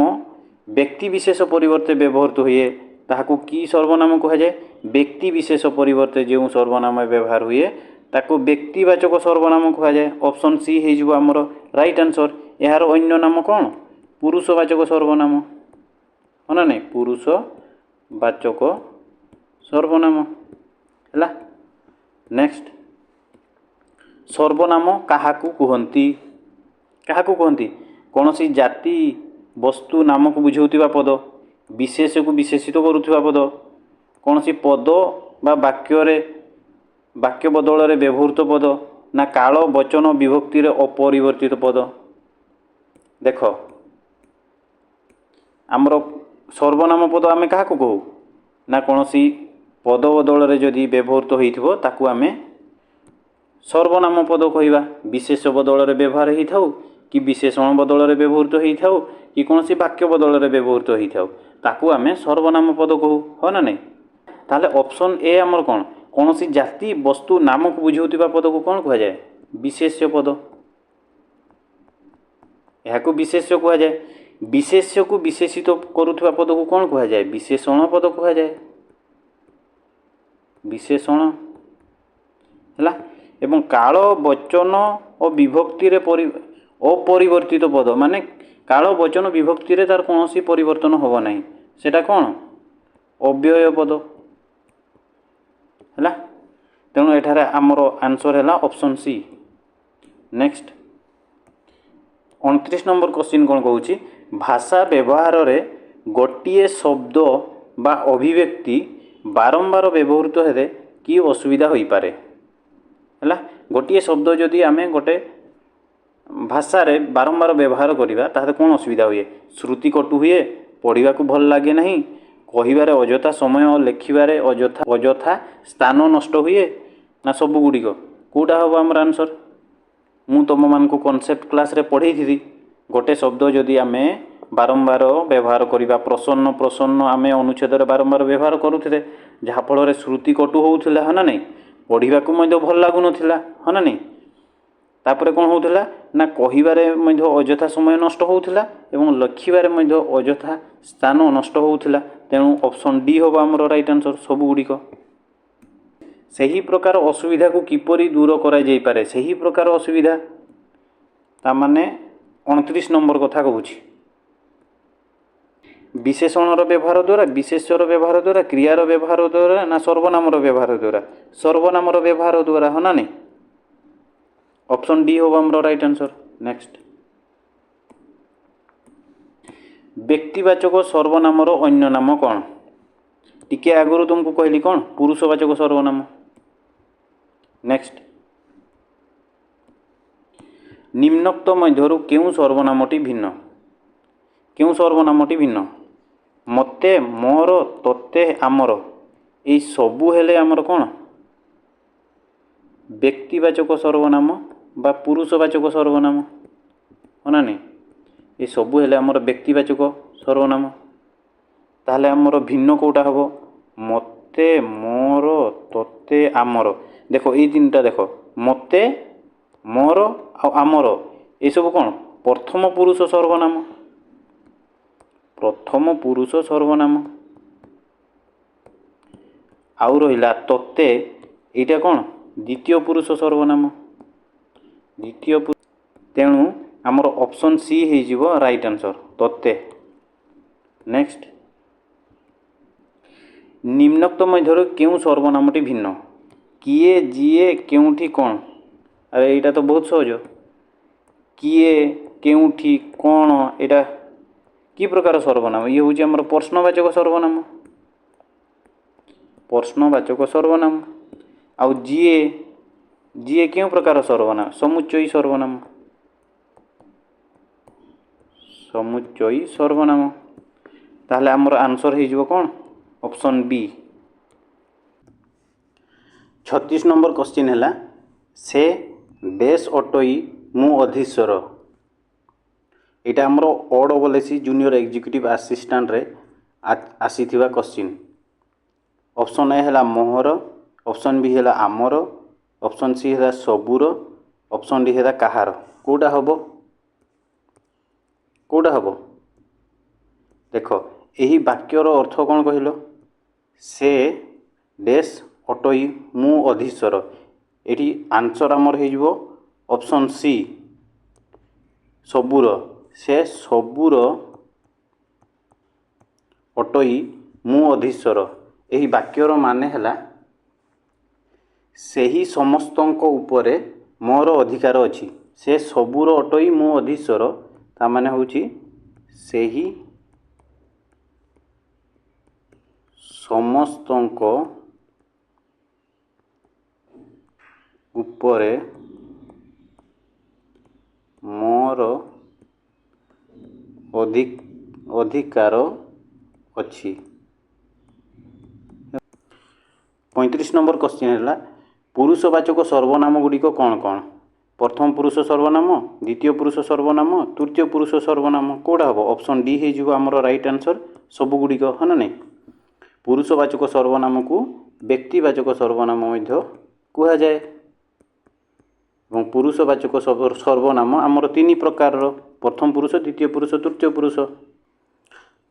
ବ୍ୟକ୍ତି ବିଶେଷ ପରିବର୍ତ୍ତେ ବ୍ୟବହୃତ ହୁଏ ତାହାକୁ କି ସର୍ବନାମ କୁହାଯାଏ? ବ୍ୟକ୍ତି ବିଶେଷ ପରିବର୍ତ୍ତେ ଯେଉଁ ସର୍ବନାମ ବ୍ୟବହାର ହୁଏ ତାକୁ ବ୍ୟକ୍ତିବାଚକ ସର୍ବନାମ କୁହାଯାଏ। ଅପସନ୍ ସି ହେଇଯିବ ଆମର ରାଇଟ୍ ଆନ୍ସର୍। ଏହାର ଅନ୍ୟ ନାମ କ'ଣ? ପୁରୁଷବାଚକ ସର୍ବନାମ। ହଁ ନା ନାଇଁ? ପୁରୁଷବାଚକ ସର୍ବନାମ ହେଲା। ନେକ୍ସଟ, ସର୍ବନାମ କାହାକୁ କୁହନ୍ତି? କାହାକୁ କୁହନ୍ତି? କୌଣସି ଜାତି, ବସ୍ତୁ ନାମକୁ ବୁଝାଉଥିବା ପଦ, ବିଶେଷକୁ ବିଶେଷିତ କରୁଥିବା ପଦ, କୌଣସି ପଦ ବା ବାକ୍ୟରେ ବାକ୍ୟ ବଦଳରେ ବ୍ୟବହୃତ ପଦ, ନା କାଳ, ବଚନ, ବିଭକ୍ତିରେ ଅପରିବର୍ତ୍ତିତ ପଦ? ଦେଖ, ଆମର ସର୍ବନାମ ପଦ ଆମେ କାହାକୁ କହୁ ନା କୌଣସି ପଦ ବଦଳରେ ଯଦି ବ୍ୟବହୃତ ହୋଇଥିବ ତାକୁ ଆମେ ସର୍ବନାମ ପଦ କହିବା। ବିଶେଷ ବଦଳରେ ବ୍ୟବହାର ହେଇଥାଉ କି ବିଶେଷଣ ବଦଳରେ ବ୍ୟବହୃତ ହେଇଥାଉ କି କୌଣସି ବାକ୍ୟ ବଦଳରେ ବ୍ୟବହୃତ ହୋଇଥାଉ, ତାକୁ ଆମେ ସର୍ବନାମ ପଦ କହୁ, ହଁ ନା ନାହିଁ? ତାହେଲେ ଅପସନ୍ ଏ ଆମର କ'ଣ? କୌଣସି ଜାତି, ବସ୍ତୁ, ନାମକୁ ବୁଝାଉଥିବା ପଦକୁ କ'ଣ କୁହାଯାଏ? ବିଶେଷ୍ୟ ପଦ। ଏହାକୁ ବିଶେଷ୍ୟ କୁହାଯାଏ। ବିଶେଷ୍ୟକୁ ବିଶେଷିତ କରୁଥିବା ପଦକୁ କ'ଣ କୁହାଯାଏ? ବିଶେଷଣ ପଦ କୁହାଯାଏ। ବିଶେଷଣ ହେଲା। ଏବଂ କାଳ, ବଚନ ଓ ବିଭକ୍ତିରେ ଅପରିବର୍ତ୍ତିତ ପଦ, ମାନେ କାଳ, ବଚନ, ବିଭକ୍ତିରେ ତାର କୌଣସି ପରିବର୍ତ୍ତନ ହେବ ନାହିଁ, ସେଟା କ'ଣ? ଅବ୍ୟୟ ପଦ ହେଲା। ତେଣୁ ଏଠାରେ ଆମର ଆନ୍ସର୍ ହେଲା option C. Next 29 number question କ'ଣ କହୁଛି? ଭାଷା ବ୍ୟବହାରରେ ଗୋଟିଏ ଶବ୍ଦ ବା ଅଭିବ୍ୟକ୍ତି ବାରମ୍ବାର ବ୍ୟବହୃତ ହେଲେ କି ଅସୁବିଧା ହୋଇପାରେ? ହେଲା, ଗୋଟିଏ ଶବ୍ଦ ଯଦି ଆମେ ଗୋଟେ ଭାଷାରେ ବାରମ୍ବାର ବ୍ୟବହାର କରିବା, ତାହେଲେ କ'ଣ ଅସୁବିଧା ହୁଏ? ଶ୍ରୁତି କଟୁ ହୁଏ, ପଢ଼ିବାକୁ ଭଲ ଲାଗେ ନାହିଁ, କହିବାରେ ଅଯଥା ସମୟ, ଲେଖିବାରେ ଅଯଥା ସ୍ଥାନ ନଷ୍ଟ ହୁଏ, ନା ସବୁଗୁଡ଼ିକ? କେଉଁଟା ହେବ ଆମର ଆନ୍ସର୍? ମୁଁ ତୁମମାନଙ୍କୁ କନସେପ୍ଟ କ୍ଲାସ୍ରେ ପଢ଼େଇଥିଲି। ଗୋଟେ ଶବ୍ଦ ଯଦି ଆମେ ବାରମ୍ବାର ବ୍ୟବହାର କରିବା, ପ୍ରସନ୍ନ, ପ୍ରସନ୍ନ ଆମେ ଅନୁଚ୍ଛେଦରେ ବାରମ୍ବାର ବ୍ୟବହାର କରୁଥିଲେ, ଯାହାଫଳରେ ଶ୍ରୁତି କଟୁ ହେଉଥିଲା, ହଁ ନା ନାହିଁ? ପଢ଼ିବାକୁ ମଧ୍ୟ ଭଲ ଲାଗୁନଥିଲା, ହଁ ନା ନାହିଁ? ତାପରେ କ'ଣ ହେଉଥିଲା ନା କହିବାରେ ମଧ୍ୟ ଅଯଥା ସମୟ ନଷ୍ଟ ହେଉଥିଲା ଏବଂ ଲେଖିବାରେ ମଧ୍ୟ ଅଯଥା ସ୍ଥାନ ନଷ୍ଟ ହେଉଥିଲା। ତେଣୁ ଅପସନ୍ ଡି ହେବ ଆମର ରାଇଟ୍ ଆନ୍ସର୍, ସବୁଗୁଡ଼ିକ। ସେହି ପ୍ରକାର ଅସୁବିଧାକୁ କିପରି ଦୂର କରାଯାଇପାରେ? ସେହି ପ୍ରକାର ଅସୁବିଧା ତାମାନେ 29 ନମ୍ବର କଥା କହୁଛି। ବିଶେଷଣର ବ୍ୟବହାର ଦ୍ୱାରା, ବିଶେଷ୍ୟର ବ୍ୟବହାର ଦ୍ୱାରା, କ୍ରିୟାର ବ୍ୟବହାର ଦ୍ୱାରା, ନା ସର୍ବନାମର ବ୍ୟବହାର ଦ୍ୱାରା? ସର୍ବନାମର ବ୍ୟବହାର ଦ୍ୱାରା, ହଁ ନା ନାହିଁ? ଅପସନ୍ ଡି ହେବ ଆମର ରାଇଟ୍ ଆନ୍ସର୍। ନେକ୍ସଟ, ବ୍ୟକ୍ତିବାଚକ ସର୍ବନାମର ଅନ୍ୟ ନାମ କ'ଣ? ଟିକେ ଆଗରୁ ତୁମକୁ କହିଲି କ'ଣ? ପୁରୁଷବାଚକ ସର୍ବନାମ। ନେକ୍ସଟ, ନିମ୍ନୋକ୍ତ ମଧ୍ୟରୁ କେଉଁ ସର୍ବନାମଟି ଭିନ୍ନ? କେଉଁ ସର୍ବନାମଟି ଭିନ୍ନ? ମୋତେ, ମୋର, ତୋତେ, ଆମର, ଏଇ ସବୁ ହେଲେ ଆମର କ'ଣ? ବ୍ୟକ୍ତିବାଚକ ସର୍ବନାମ ବା ପୁରୁଷବାଚକ ସର୍ବନାମ, ହଁ ନା ନାହିଁ? ଏସବୁ ହେଲେ ଆମର ବ୍ୟକ୍ତିବାଚକ ସର୍ବନାମ। ତାହେଲେ ଆମର ଭିନ୍ନ କେଉଁଟା ହେବ? ମୋତେ, ମୋର, ତୋତେ, ଆମର। ଦେଖ, ଏଇ ତିନିଟା ଦେଖ, ମୋତେ, ମୋର ଆଉ ଆମର, ଏସବୁ କ'ଣ? ପ୍ରଥମ ପୁରୁଷ ସର୍ବନାମ। ପ୍ରଥମ ପୁରୁଷ ସର୍ବନାମ। ଆଉ ରହିଲା ତୋତେ, ଏଇଟା କ'ଣ? ଦ୍ୱିତୀୟ ପୁରୁଷ ସର୍ବନାମ। ଦ୍ୱିତୀୟ। ତେଣୁ ଆମର ଅପସନ୍ ସି ହେଇଯିବ ରାଇଟ୍ ଆନ୍ସର୍, ତୋତେ। ନେକ୍ସଟ, ନିମ୍ନୋକ୍ତ ମଧ୍ୟରୁ କେଉଁ ସର୍ବନାମଟି ଭିନ୍ନ? କିଏ, ଯିଏ, କେଉଁଠି, କ'ଣ? ଆରେ, ଏଇଟା ତ ବହୁତ ସହଜ। କିଏ, କେଉଁଠି, କ'ଣ, ଏଇଟା କି ପ୍ରକାର ସର୍ବନାମ? ଇଏ ହେଉଛି ଆମର ପ୍ରଶ୍ନବାଚକ ସର୍ବନାମ। ପ୍ରଶ୍ନବାଚକ ସର୍ବନାମ। ଆଉ ଯିଏ, ଯିଏ କେଉଁ ପ୍ରକାର ସର୍ବନାମ? ସମୁଚ୍ଚୟୀ ସର୍ବନାମ। ସମୁଚ୍ଚୟୀ ସର୍ବନାମ। ତାହେଲେ ଆମର ଆନ୍ସର୍ ହେଇଯିବ କ'ଣ? Option B. 36 number question ହେଲା, ସେ ଡେସ୍ ଅଟଇ, ମୁଁ ଅଧୀଶ୍ୱର। ଏଇଟା ଆମର O double S C junior executive ଆସିଷ୍ଟାଣ୍ଟରେ ଆସିଥିବା କ୍ୱେଶ୍ଚିନ୍। ଅପସନ୍ ଏ ହେଲା ମୋହର, ଅପସନ୍ ବି ହେଲା ଆମର, ଅପସନ୍ ସି ହେଲା ସବୁର, ଅପସନ୍ ଡି ହେଲା କାହାର। କେଉଁଟା ହେବ? କେଉଁଟା ହେବ? ଦେଖ, ଏହି ବାକ୍ୟର ଅର୍ଥ କ'ଣ କହିଲ? ସେ ଡେସ୍ ଅଟଇ, ମୁଁ ଅଧୀଶ୍ୱର। ଏଠି ଆନ୍ସର୍ ଆମର ହେଇଯିବ ଅପସନ୍ ସି, ସବୁର। ସେ ସବୁର ଅଟଇ, ମୁଁ ଅଧୀଶ୍ୱର। ଏହି ବାକ୍ୟର ମାନେ ହେଲା ସେହି ସମସ୍ତଙ୍କ ଉପରେ ମୋର ଅଧିକାର ଅଛି। ସେ ସବୁର ଅଟଇ, ମୁଁ ଅଧୀଶ୍ୱର, ତାମାନେ ହେଉଛି ସେହି ସମସ୍ତଙ୍କ ଉପରେ ମୋର ଅଧିକାର ଅଛି। 35 ନମ୍ବର କ୍ୱେଶ୍ଚିନ୍ ହେଲା, ପୁରୁଷବାଚକ ସର୍ବନାମ ଗୁଡ଼ିକ କ'ଣ କ'ଣ? ପ୍ରଥମ ପୁରୁଷ ସର୍ବନାମ, ଦ୍ୱିତୀୟ ପୁରୁଷ ସର୍ବନାମ, ତୃତୀୟ ପୁରୁଷ ସର୍ବନାମ, କେଉଁଟା ହେବ? ଅପସନ୍ ଡି ହେଇଯିବ ଆମର ରାଇଟ୍ ଆନ୍ସର୍, ସବୁଗୁଡ଼ିକ, ହଁ ନା ନାହିଁ? ପୁରୁଷବାଚକ ସର୍ବନାମକୁ ବ୍ୟକ୍ତିବାଚକ ସର୍ବନାମ ମଧ୍ୟ କୁହାଯାଏ ଏବଂ ପୁରୁଷବାଚକ ସର୍ବନାମ ଆମର ତିନି ପ୍ରକାରର, ପ୍ରଥମ ପୁରୁଷ, ଦ୍ୱିତୀୟ ପୁରୁଷ, ତୃତୀୟ ପୁରୁଷ।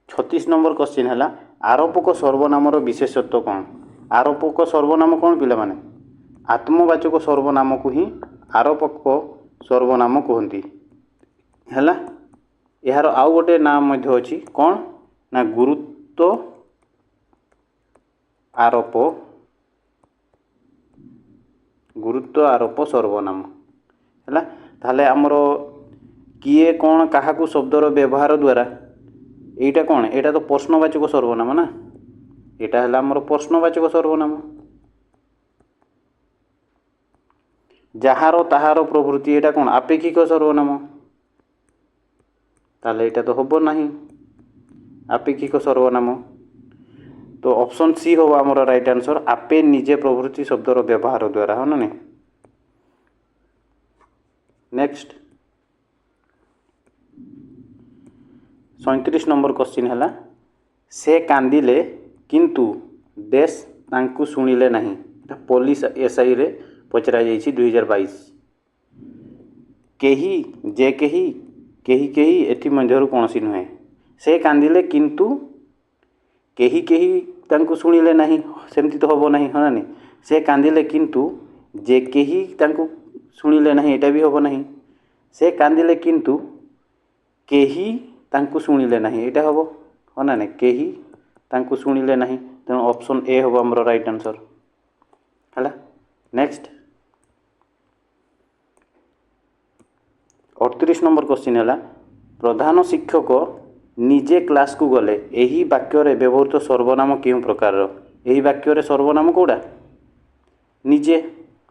36 ନମ୍ବର କ୍ୱେଶ୍ଚିନ୍ ହେଲା, ଆରୋପକ ସର୍ବନାମର ବିଶେଷତ୍ୱ କ'ଣ? ଆରୋପକ ସର୍ବନାମ କ'ଣ ପିଲାମାନେ? ଆତ୍ମବାଚକ ସର୍ବନାମକୁ ହିଁ ଆରୋପକ ସର୍ବନାମ କୁହନ୍ତି। ହେଲା, ଏହାର ଆଉ ଗୋଟେ ନାଁ ମଧ୍ୟ ଅଛି, କ'ଣ ନା ଗୁରୁତ୍ୱ ଆରୋପ, ଗୁରୁତ୍ୱ ଆରୋପ ସର୍ବନାମ। ହେଲା, ତାହେଲେ ଆମର କିଏ, କ'ଣ, କାହାକୁ ଶବ୍ଦର ବ୍ୟବହାର ଦ୍ୱାରା ଏଇଟା କ'ଣ? ଏଇଟା ତ ପ୍ରଶ୍ନବାଚକ ସର୍ବନାମ ନା? ଏଇଟା ହେଲା ଆମର ପ୍ରଶ୍ନବାଚକ ସର୍ବନାମ। ଯାହାର, ତାହାର ପ୍ରଭୃତି, ଏଇଟା କ'ଣ? ଆପେକ୍ଷିକ ସର୍ବନାମ। ତାହେଲେ ଏଇଟା ତ ହେବ ନାହିଁ ଆପେକ୍ଷିକ ସର୍ବନାମ। ତ ଅପସନ୍ ସି ହେବ ଆମର ରାଇଟ୍ ଆନ୍ସର୍, ଆପେ, ନିଜେ ପ୍ରଭୃତି ଶବ୍ଦର ବ୍ୟବହାର ଦ୍ୱାରା, ହଁ ନା ନାହିଁ? ନେକ୍ସଟ 37 ନମ୍ବର କ୍ୱେଶ୍ଚିନ୍ ହେଲା, ସେ କାନ୍ଦିଲେ କିନ୍ତୁ ଡେସ୍ ତାଙ୍କୁ ଶୁଣିଲେ ନାହିଁ। ଏଟା ପୋଲିସ ଏସ୍ଆଇରେ ପଚରାଯାଇଛି 2022। କେହି, ଯେ କେହି, କେହି କେହି, ଏଥିମଧ୍ୟରୁ କୌଣସି ନୁହେଁ। ସେ କାନ୍ଦିଲେ କିନ୍ତୁ କେହି କେହି ତାଙ୍କୁ ଶୁଣିଲେ ନାହିଁ, ସେମିତି ତ ହେବ ନାହିଁ, ହଁ ନା ନାହିଁ? ସେ କାନ୍ଦିଲେ କିନ୍ତୁ ଯେ କେହି ତାଙ୍କୁ ଶୁଣିଲେ ନାହିଁ, ଏଇଟା ବି ହେବ ନାହିଁ। ସେ କାନ୍ଦିଲେ କିନ୍ତୁ କେହି ତାଙ୍କୁ ଶୁଣିଲେ ନାହିଁ, ଏଇଟା ହେବ, ହଁ ନା ନାହିଁ? କେହି ତାଙ୍କୁ ଶୁଣିଲେ ନାହିଁ, ତେଣୁ ଅପସନ୍ ଏ ହେବ ଆମର ରାଇଟ୍ ଆନ୍ସର୍। ହେଲା, ନେକ୍ସଟ 38 ନମ୍ବର କ୍ୱେଶ୍ଚିନ୍ ହେଲା, ପ୍ରଧାନ ଶିକ୍ଷକ ନିଜେ କ୍ଲାସ୍କୁ ଗଲେ, ଏହି ବାକ୍ୟରେ ବ୍ୟବହୃତ ସର୍ବନାମ କେଉଁ ପ୍ରକାରର? ଏହି ବାକ୍ୟରେ ସର୍ବନାମ କେଉଁଟା? ନିଜେ,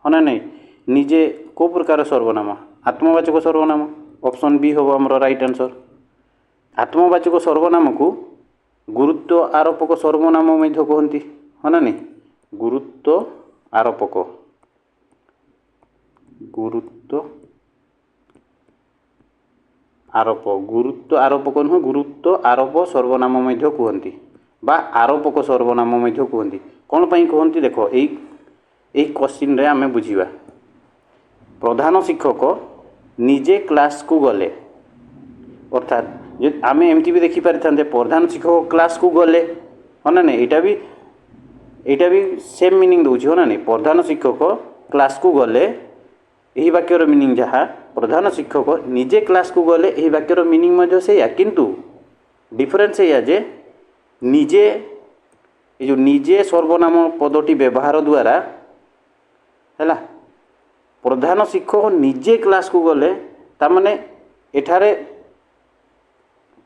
ହଁ ନା ନାହିଁ? ନିଜେ କେଉଁ ପ୍ରକାର ସର୍ବନାମ? ଆତ୍ମବାଚକ ସର୍ବନାମ। ଅପସନ୍ ବି ହେବ ଆମର ରାଇଟ୍ ଆନ୍ସର୍। ଆତ୍ମବାଚକ ସର୍ବନାମକୁ ଗୁରୁତ୍ୱ ଆରୋପକ ସର୍ବନାମ ମଧ୍ୟ କୁହନ୍ତି, ହଁ ନା ନାହିଁ? ଗୁରୁତ୍ୱ ଆରୋପକ, ଗୁରୁତ୍ୱ ଆରୋପ, ଗୁରୁତ୍ୱ ଆରୋପକ ନୁହେଁ, ଗୁରୁତ୍ୱ ଆରୋପ ସର୍ବନାମ ମଧ୍ୟ କୁହନ୍ତି ବା ଆରୋପକ ସର୍ବନାମ ମଧ୍ୟ କୁହନ୍ତି। କ'ଣ ପାଇଁ କୁହନ୍ତି ଦେଖ, ଏଇ କ୍ୱେଶ୍ଚିନ୍ରେ ଆମେ ବୁଝିବା। ପ୍ରଧାନ ଶିକ୍ଷକ ନିଜେ କ୍ଲାସ୍କୁ ଗଲେ, ଅର୍ଥାତ୍ ଯଦି ଆମେ ଏମିତି ବି ଦେଖିପାରିଥାନ୍ତେ, ପ୍ରଧାନ ଶିକ୍ଷକ କ୍ଲାସ୍କୁ ଗଲେ, ହଁ ନା ନାହିଁ? ଏଇଟା ବି ସେମ୍ ମିନିଂ ଦେଉଛି, ହଁ ନା ନାହିଁ? ପ୍ରଧାନ ଶିକ୍ଷକ କ୍ଲାସ୍କୁ ଗଲେ, ଏହି ବାକ୍ୟର ମିନିଂ ଯାହା, ପ୍ରଧାନ ଶିକ୍ଷକ ନିଜେ କ୍ଲାସ୍କୁ ଗଲେ, ଏହି ବାକ୍ୟର ମିନିଂ ମଧ୍ୟ ସେଇଆ, କିନ୍ତୁ ଡିଫରେନ୍ସ ଏଇଆ ଯେ ନିଜେ, ଏ ଯେଉଁ ନିଜେ ସର୍ବନାମ ପଦଟି ବ୍ୟବହାର ଦ୍ୱାରା ହେଲା, ପ୍ରଧାନ ଶିକ୍ଷକ ନିଜେ କ୍ଲାସ୍କୁ ଗଲେ, ତାମାନେ ଏଠାରେ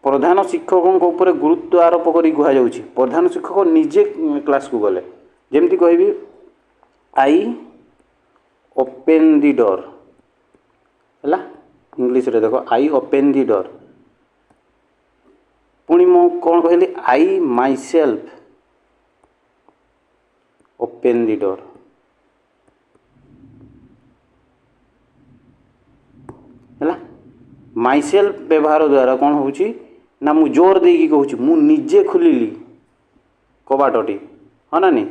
ପ୍ରଧାନ ଶିକ୍ଷକଙ୍କ ଉପରେ ଗୁରୁତ୍ୱ ଆରୋପ କରି କୁହାଯାଉଛି ପ୍ରଧାନ ଶିକ୍ଷକ ନିଜେ କ୍ଲାସ୍କୁ ଗଲେ। ଯେମିତି କହିବି I open the door, ହେଲା, ଇଂଲିଶରେ ଦେଖ I open the door. ପୁଣି ମୁଁ କ'ଣ କହିଲି? I myself open the door. ହେଲା, ମାଇସେଲ୍ଫ ବ୍ୟବହାର ଦ୍ୱାରା କ'ଣ ହେଉଛି ନା ମୁଁ ଜୋର ଦେଇକି କହୁଛି ମୁଁ ନିଜେ ଖୋଲିଲି କବାଟଟି, ହଁ ନା ନାଇଁ?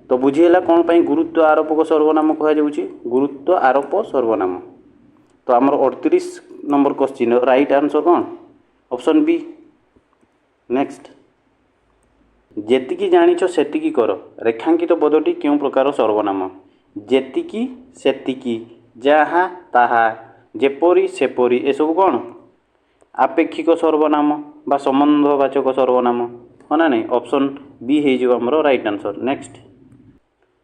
ତ ବୁଝିହେଲା କ'ଣ ପାଇଁ ଗୁରୁତ୍ୱ ଆରୋପକ ସର୍ବନାମ କୁହାଯାଉଛି, ଗୁରୁତ୍ୱ ଆରୋପ ସର୍ବନାମ। ତ ଆମର 38 ନମ୍ବର କ୍ୱେଶ୍ଚିନ୍ ରାଇଟ୍ ଆନ୍ସର୍ କ'ଣ? Option B. Next, ଯେତିକି ଜାଣିଛ ସେତିକି କର, ରେଖାଙ୍କିତ ପଦଟି କେଉଁ ପ୍ରକାର ସର୍ବନାମ? ଯେତିକି, ସେତିକି, ଯାହା, ତାହା, ଯେପରି, ସେପରି, ଏସବୁ କ'ଣ? ଆପେକ୍ଷିକ ସର୍ବନାମ ବା ସମ୍ବନ୍ଧବାଚକ ସର୍ବନାମ, ହଁ ନା ନାଇଁ? ଅପସନ୍ ବି ହେଇଯିବ ଆମର right answer. Next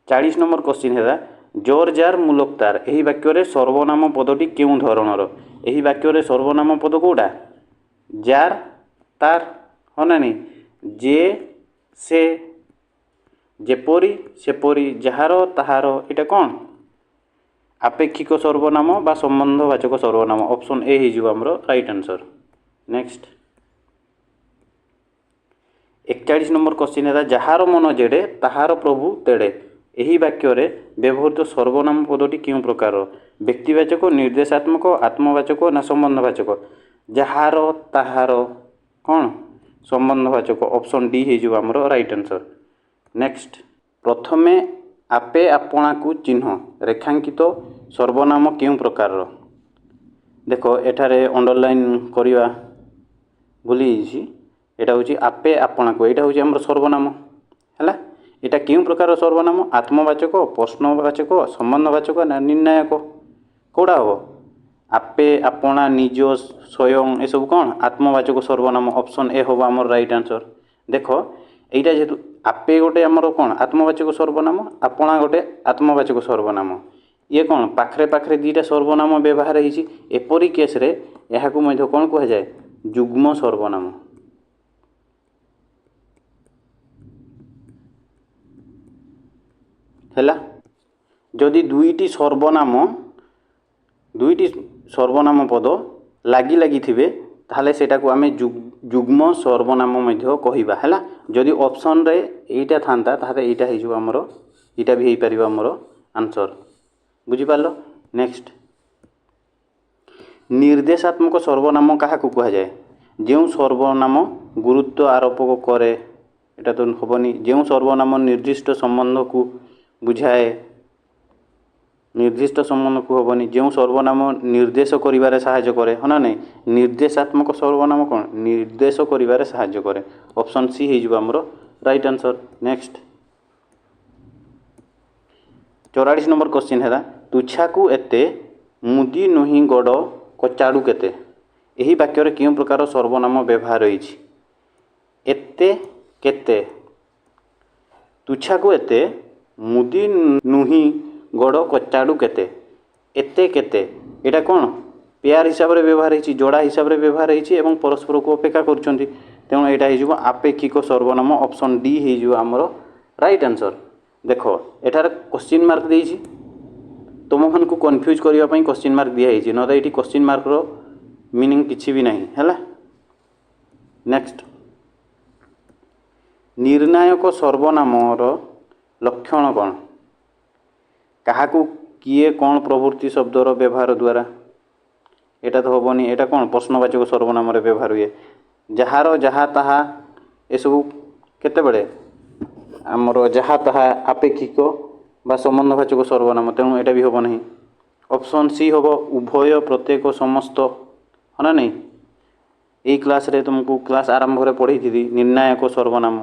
40 number question ହେଲା, ଜୋର ଜାର ମୁଲକ ତାର, ଏହି ବାକ୍ୟରେ ସର୍ବନାମ ପଦଟି କେଉଁ ଧରଣର? ଏହି ବାକ୍ୟରେ ସର୍ବନାମ ପଦ କେଉଁଟା? ଜାର, ତାର, ହଁ ନା ନାଇଁ? ଯେ, ସେ, ଯେପରି, ସେପରି, ଯାହାର, ତାହାର, ଏଇଟା କ'ଣ? ଆପେକ୍ଷିକ ସର୍ବନାମ ବା ସମ୍ବନ୍ଧବାଚକ ସର୍ବନାମ। ଅପସନ୍ ଏ ହେଇଯିବ ଆମର right answer. Next 41 number question ହେଲା, ଯାହାର ମନ ଯେଡ଼େ ତାହାର ପ୍ରଭୁ ତେଡ଼େ, ଏହି ବାକ୍ୟରେ ବ୍ୟବହୃତ ସର୍ବନାମ ପଦଟି କେଉଁ ପ୍ରକାରର? ବ୍ୟକ୍ତିବାଚକ, ନିର୍ଦ୍ଦେଶାତ୍ମକ, ଆତ୍ମବାଚକ ନା ସମ୍ବନ୍ଧବାଚକ? ଯାହାର, ତାହାର କ'ଣ? ସମ୍ବନ୍ଧବାଚକ। ଅପସନ୍ ଡି ହେଇଯିବ ଆମର ରାଇଟ୍ ଆନ୍ସର୍। ନେକ୍ସଟ, ପ୍ରଥମେ ଆପେ ଆପଣାକୁ ଚିହ୍ନ ରେଖାଙ୍କିତ ସର୍ବନାମ କେଉଁ ପ୍ରକାରର? ଦେଖ, ଏଠାରେ ଅଣ୍ଡରଲାଇନ୍ କରିବା ଭୁଲି ଯାଇଛି। ଏଇଟା ହେଉଛି ଆପେ ଆପଣାକୁ, ଏଇଟା ହେଉଛି ଆମର ସର୍ବନାମ। ହେଲା, ଏଇଟା କେଉଁ ପ୍ରକାର ସର୍ବନାମ? ଆତ୍ମବାଚକ, ପ୍ରଶ୍ନବାଚକ, ସମ୍ବନ୍ଧବାଚକ ନା ନିର୍ଣ୍ଣାୟକ? କେଉଁଟା ହେବ? ଆପେ, ଆପଣା, ନିଜ, ସ୍ୱୟଂ ଏସବୁ କ'ଣ? ଆତ୍ମବାଚକ ସର୍ବନାମ। ଅପସନ୍ ଏ ହେବ ଆମର ରାଇଟ୍ ଆନ୍ସର୍। ଦେଖ, ଏଇଟା ଯେହେତୁ ଆପେ ଗୋଟେ ଆମର କ'ଣ ଆତ୍ମବାଚକ ସର୍ବନାମ, ଆପଣା ଗୋଟେ ଆତ୍ମବାଚକ ସର୍ବନାମ, ଇଏ କ'ଣ ପାଖରେ ପାଖରେ ଦୁଇଟା ସର୍ବନାମ ବ୍ୟବହାର ହେଇଛି। ଏପରି କେସ୍ରେ ଏହାକୁ ମଧ୍ୟ କ'ଣ କୁହାଯାଏ? ଯୁଗ୍ମ ସର୍ବନାମ। ହେଲା, ଯଦି ଦୁଇଟି ସର୍ବନାମ ପଦ ଲାଗି ଲାଗିଥିବେ, ତାହେଲେ ସେଇଟାକୁ ଆମେ ଯୁଗ୍ମ ସର୍ବନାମ ମଧ୍ୟ କହିବା। ହେଲା, ଯଦି ଅପସନ୍ରେ ଏଇଟା ଥାନ୍ତା, ତାହେଲେ ଏଇଟା ହେଇଯିବ ଆମର, ଏଇଟା ବି ହେଇପାରିବ ଆମର ଆନ୍ସର୍। ବୁଝିପାରିଲ? ନେକ୍ସଟ, ନିର୍ଦ୍ଦେଶାତ୍ମକ ସର୍ବନାମ କାହାକୁ କୁହାଯାଏ? ଯେଉଁ ସର୍ବନାମ ଗୁରୁତ୍ୱ ଆରୋପ କରେ, ଏଇଟା ତ ହେବନି। ଯେଉଁ ସର୍ବନାମ ନିର୍ଦ୍ଦିଷ୍ଟ ସମ୍ବନ୍ଧକୁ ବୁଝାଏ, ନିର୍ଦ୍ଦିଷ୍ଟ ସମ୍ବନ୍ଧକୁ ହେବନି। ଯେଉଁ ସର୍ବନାମ ନିର୍ଦ୍ଦେଶ କରିବାରେ ସାହାଯ୍ୟ କରେ, ହଁ ନା ନାହିଁ? ନିର୍ଦ୍ଦେଶାତ୍ମକ ସର୍ବନାମ କ'ଣ? ନିର୍ଦ୍ଦେଶ କରିବାରେ ସାହାଯ୍ୟ କରେ। ଅପସନ୍ ସି ହେଇଯିବ ଆମର right answer. Next, 44 number question ହେଲା, ତୁଛାକୁ ଏତେ ମୁଦି ନୁହିଁ ଗଡ଼ କଚାଡ଼ୁ କେତେ, ଏହି ବାକ୍ୟରେ କେଉଁ ପ୍ରକାର ସର୍ବନାମ ବ୍ୟବହାର ହୋଇଛି? ଏତେ, କେତେ। ତୁଛାକୁ ଏତେ ମୁଦି ନୁହିଁ ଗଡ଼ କଚାଡ଼ୁ କେତେ। ଏତେ, କେତେ, ଏଇଟା କ'ଣ? ପେୟାର ହିସାବରେ ବ୍ୟବହାର ହେଇଛି, ଯୋଡ଼ା ହିସାବରେ ବ୍ୟବହାର ହେଇଛି ଏବଂ ପରସ୍ପରକୁ ଅପେକ୍ଷା କରୁଛନ୍ତି। ତେଣୁ ଏଇଟା ହେଇଯିବ ଆପେକ୍ଷିକ ସର୍ବନାମ। ଅପସନ୍ ଡି ହେଇଯିବ ଆମର ରାଇଟ୍ ଆନ୍ସର୍। ଦେଖ, ଏଠାରେ କ୍ୱେଶ୍ଚିନ୍ ମାର୍କ ଦେଇଛି, ତୁମମାନଙ୍କୁ କନଫ୍ୟୁଜ୍ କରିବା ପାଇଁ କ୍ୱେଶ୍ଚିନ୍ ମାର୍କ ଦିଆହେଇଛି, ନହେଲେ ଏଇଠି କ୍ୱେଶ୍ଚିନ୍ ମାର୍କର ମିନିଂ କିଛି ବି ନାହିଁ। ହେଲା, ନେକ୍ସଟ, ନିର୍ଣ୍ଣାୟକ ସର୍ବନାମର ଲକ୍ଷଣ କ'ଣ? କାହାକୁ, କିଏ, କ'ଣ ପ୍ରଭୃତି ଶବ୍ଦର ବ୍ୟବହାର ଦ୍ୱାରା, ଏଇଟା ତ ହେବନି। ଏଇଟା କ'ଣ? ପ୍ରଶ୍ନବାଚକ ସର୍ବନାମରେ ବ୍ୟବହାର ହୁଏ। ଯାହାର, ଯାହା, ତାହା ଏସବୁ କେତେବେଳେ ଆମର? ଯାହା ତାହା ଆପେକ୍ଷିକ ବା ସମ୍ବନ୍ଧବାଚକ ସର୍ବନାମ, ତେଣୁ ଏଇଟା ବି ହେବ ନାହିଁ। ଅପସନ୍ ସି ହେବ, ଉଭୟ, ପ୍ରତ୍ୟେକ, ସମସ୍ତ। ହଁ ନା ନାହିଁ? ଏଇ କ୍ଲାସ୍ରେ ତୁମକୁ କ୍ଲାସ୍ ଆରମ୍ଭରେ ପଢ଼େଇଥିଲି ନିର୍ଣ୍ଣାୟକ ସର୍ବନାମ।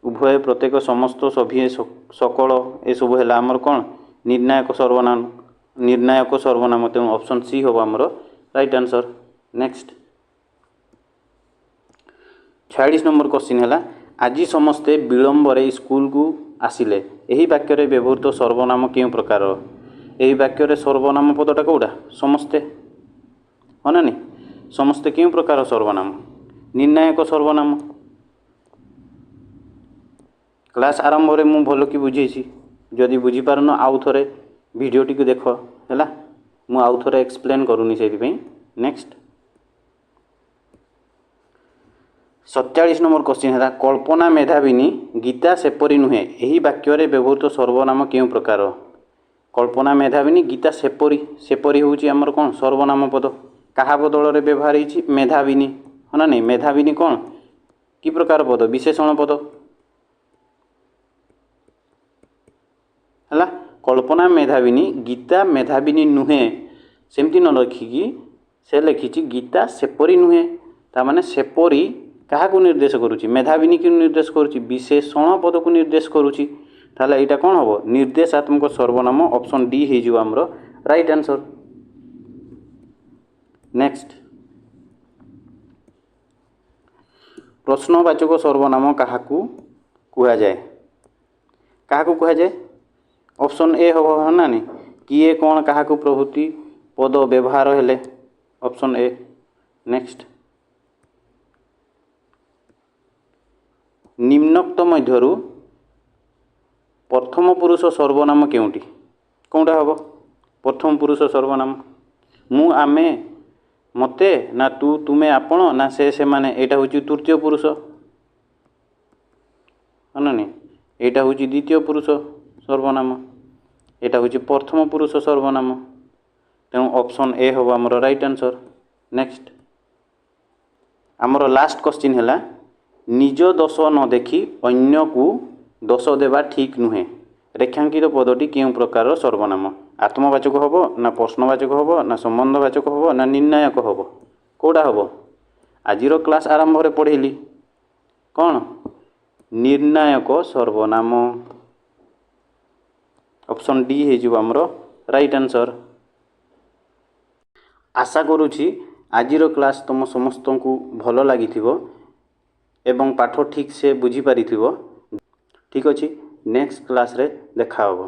ଉଭୟ, ପ୍ରତ୍ୟେକ, ସମସ୍ତ, ସଭିଏଁ, ସକଳ ଏସବୁ ହେଲା ଆମର କ'ଣ? ନିର୍ଣ୍ଣାୟକ ସର୍ବନାମ, ନିର୍ଣ୍ଣାୟକ ସର୍ବନାମ। ତେଣୁ ଅପସନ୍ ସି ହେବ ଆମର right answer. Next, 46 number question ହେଲା, ଆଜି ସମସ୍ତେ ବିଳମ୍ବରେ ସ୍କୁଲକୁ ଆସିଲେ, ଏହି ବାକ୍ୟରେ ବ୍ୟବହୃତ ସର୍ବନାମ କେଉଁ ପ୍ରକାରର? ଏହି ବାକ୍ୟରେ ସର୍ବନାମ ପଦଟା କେଉଁଟା? ସମସ୍ତେ, ହଁ ନା ନାଇଁ? ସମସ୍ତେ କେଉଁ ପ୍ରକାର ସର୍ବନାମ? ନିର୍ଣ୍ଣାୟକ ସର୍ବନାମ। କ୍ଲାସ୍ ଆରମ୍ଭରେ ମୁଁ ଭଲକି ବୁଝେଇଛି। ଯଦି ବୁଝିପାରୁନ, ଆଉ ଥରେ ଭିଡ଼ିଓଟିକୁ ଦେଖ। ହେଲା, ମୁଁ ଆଉ ଥରେ ଏକ୍ସପ୍ଲେନ୍ କରୁନି ସେଇଥିପାଇଁ। ନେକ୍ସଟ, 47 ନମ୍ବର କ୍ୱେଶ୍ଚିନ୍ ହେଲା, କଳ୍ପନା ମେଧାବିନୀ, ଗୀତା ସେପରି ନୁହେଁ, ଏହି ବାକ୍ୟରେ ବ୍ୟବହୃତ ସର୍ବନାମ କେଉଁ ପ୍ରକାର? କଳ୍ପନା ମେଧାବିନୀ, ଗୀତା ସେପରି। ସେପରି ହେଉଛି ଆମର କ'ଣ? ସର୍ବନାମ ପଦ। କାହା ବଦଳରେ ବ୍ୟବହାର ହେଇଛି? ମେଧାବିନୀ, ହଁ ନା ନାଇଁ? ମେଧାବିନୀ କ'ଣ? କି ପ୍ରକାର ପଦ? ବିଶେଷଣ ପଦ। ହେଲା, କଳ୍ପନା ମେଧାବିନୀ, ଗୀତା ମେଧାବିନୀ ନୁହେଁ, ସେମିତି ନ ଲେଖିକି ସେ ଲେଖିଛି ଗୀତା ସେପରି ନୁହେଁ। ତାମାନେ ସେପରି କାହାକୁ ନିର୍ଦ୍ଦେଶ କରୁଛି? ମେଧାବିନୀକୁ ନିର୍ଦ୍ଦେଶ କରୁଛି, ବିଶେଷଣ ପଦକୁ ନିର୍ଦ୍ଦେଶ କରୁଛି। ତାହେଲେ ଏଇଟା କ'ଣ ହେବ? ନିର୍ଦ୍ଦେଶାତ୍ମକ ସର୍ବନାମ। ଅପସନ୍ ଡି ହେଇଯିବ ଆମର ରାଇଟ୍ ଆନ୍ସର୍। ନେକ୍ସଟ, ପ୍ରଶ୍ନବାଚକ ସର୍ବନାମ କାହାକୁ କୁହାଯାଏ? କାହାକୁ କୁହାଯାଏ? ଅପସନ୍ ଏ ହେବ, ହଁ ନା ନାଇଁ? କିଏ, କ'ଣ, କାହାକୁ ପ୍ରଭୃତି ପଦ ବ୍ୟବହାର ହେଲେ, ଅପସନ୍ ଏ। ନେକ୍ସଟ, ନିମ୍ନୋକ୍ତ ମଧ୍ୟରୁ ପ୍ରଥମ ପୁରୁଷ ସର୍ବନାମ କେଉଁଟି? କେଉଁଟା ହେବ ପ୍ରଥମ ପୁରୁଷ ସର୍ବନାମ? ମୁଁ, ଆମେ, ମୋତେ, ନା ତୁ, ତୁମେ, ଆପଣ, ନା ସେ, ସେମାନେ? ଏଇଟା ହେଉଛି ତୃତୀୟ ପୁରୁଷ, ହଁ ନା ନାଇଁ? ଏଇଟା ହେଉଛି ଦ୍ୱିତୀୟ ପୁରୁଷ ସର୍ବନାମ। ଏଇଟା ହେଉଛି ପ୍ରଥମ ପୁରୁଷ ସର୍ବନାମ। ତେଣୁ ଅପସନ୍ ଏ ହେବ ଆମର ରାଇଟ୍ ଆନ୍ସର୍। ନେକ୍ସଟ, ଆମର ଲାଷ୍ଟ କ୍ୱଶ୍ଚିନ୍ ହେଲା, ନିଜ ଦୋଷ ନ ଦେଖି ଅନ୍ୟକୁ ଦୋଷ ଦେବା ଠିକ୍ ନୁହେଁ, ରେଖାଙ୍କିତ ପଦଟି କେଉଁ ପ୍ରକାରର ସର୍ବନାମ? ଆତ୍ମବାଚକ ହେବ ନା ପ୍ରଶ୍ନବାଚକ ହେବ ନା ସମ୍ବନ୍ଧବାଚକ ହେବ ନା ନିର୍ଣ୍ଣାୟକ ହେବ? କେଉଁଟା ହେବ? ଆଜିର କ୍ଲାସ୍ ଆରମ୍ଭରେ ପଢ଼େଇଲି କ'ଣ? ନିର୍ଣ୍ଣାୟକ ସର୍ବନାମ। ଅପସନ୍ ଡି ହେଇଯିବ ଆମର ରାଇଟ୍ ଆନ୍ସର୍। ଆଶା କରୁଛି ଆଜିର କ୍ଲାସ୍ ତୁମ ସମସ୍ତଙ୍କୁ ଭଲ ଲାଗିଥିବ ଏବଂ ପାଠ ଠିକ୍ ସେ ବୁଝିପାରିଥିବ। ଠିକ୍ ଅଛି, ନେକ୍ସଟ କ୍ଲାସ୍ରେ ଦେଖା ହେବ।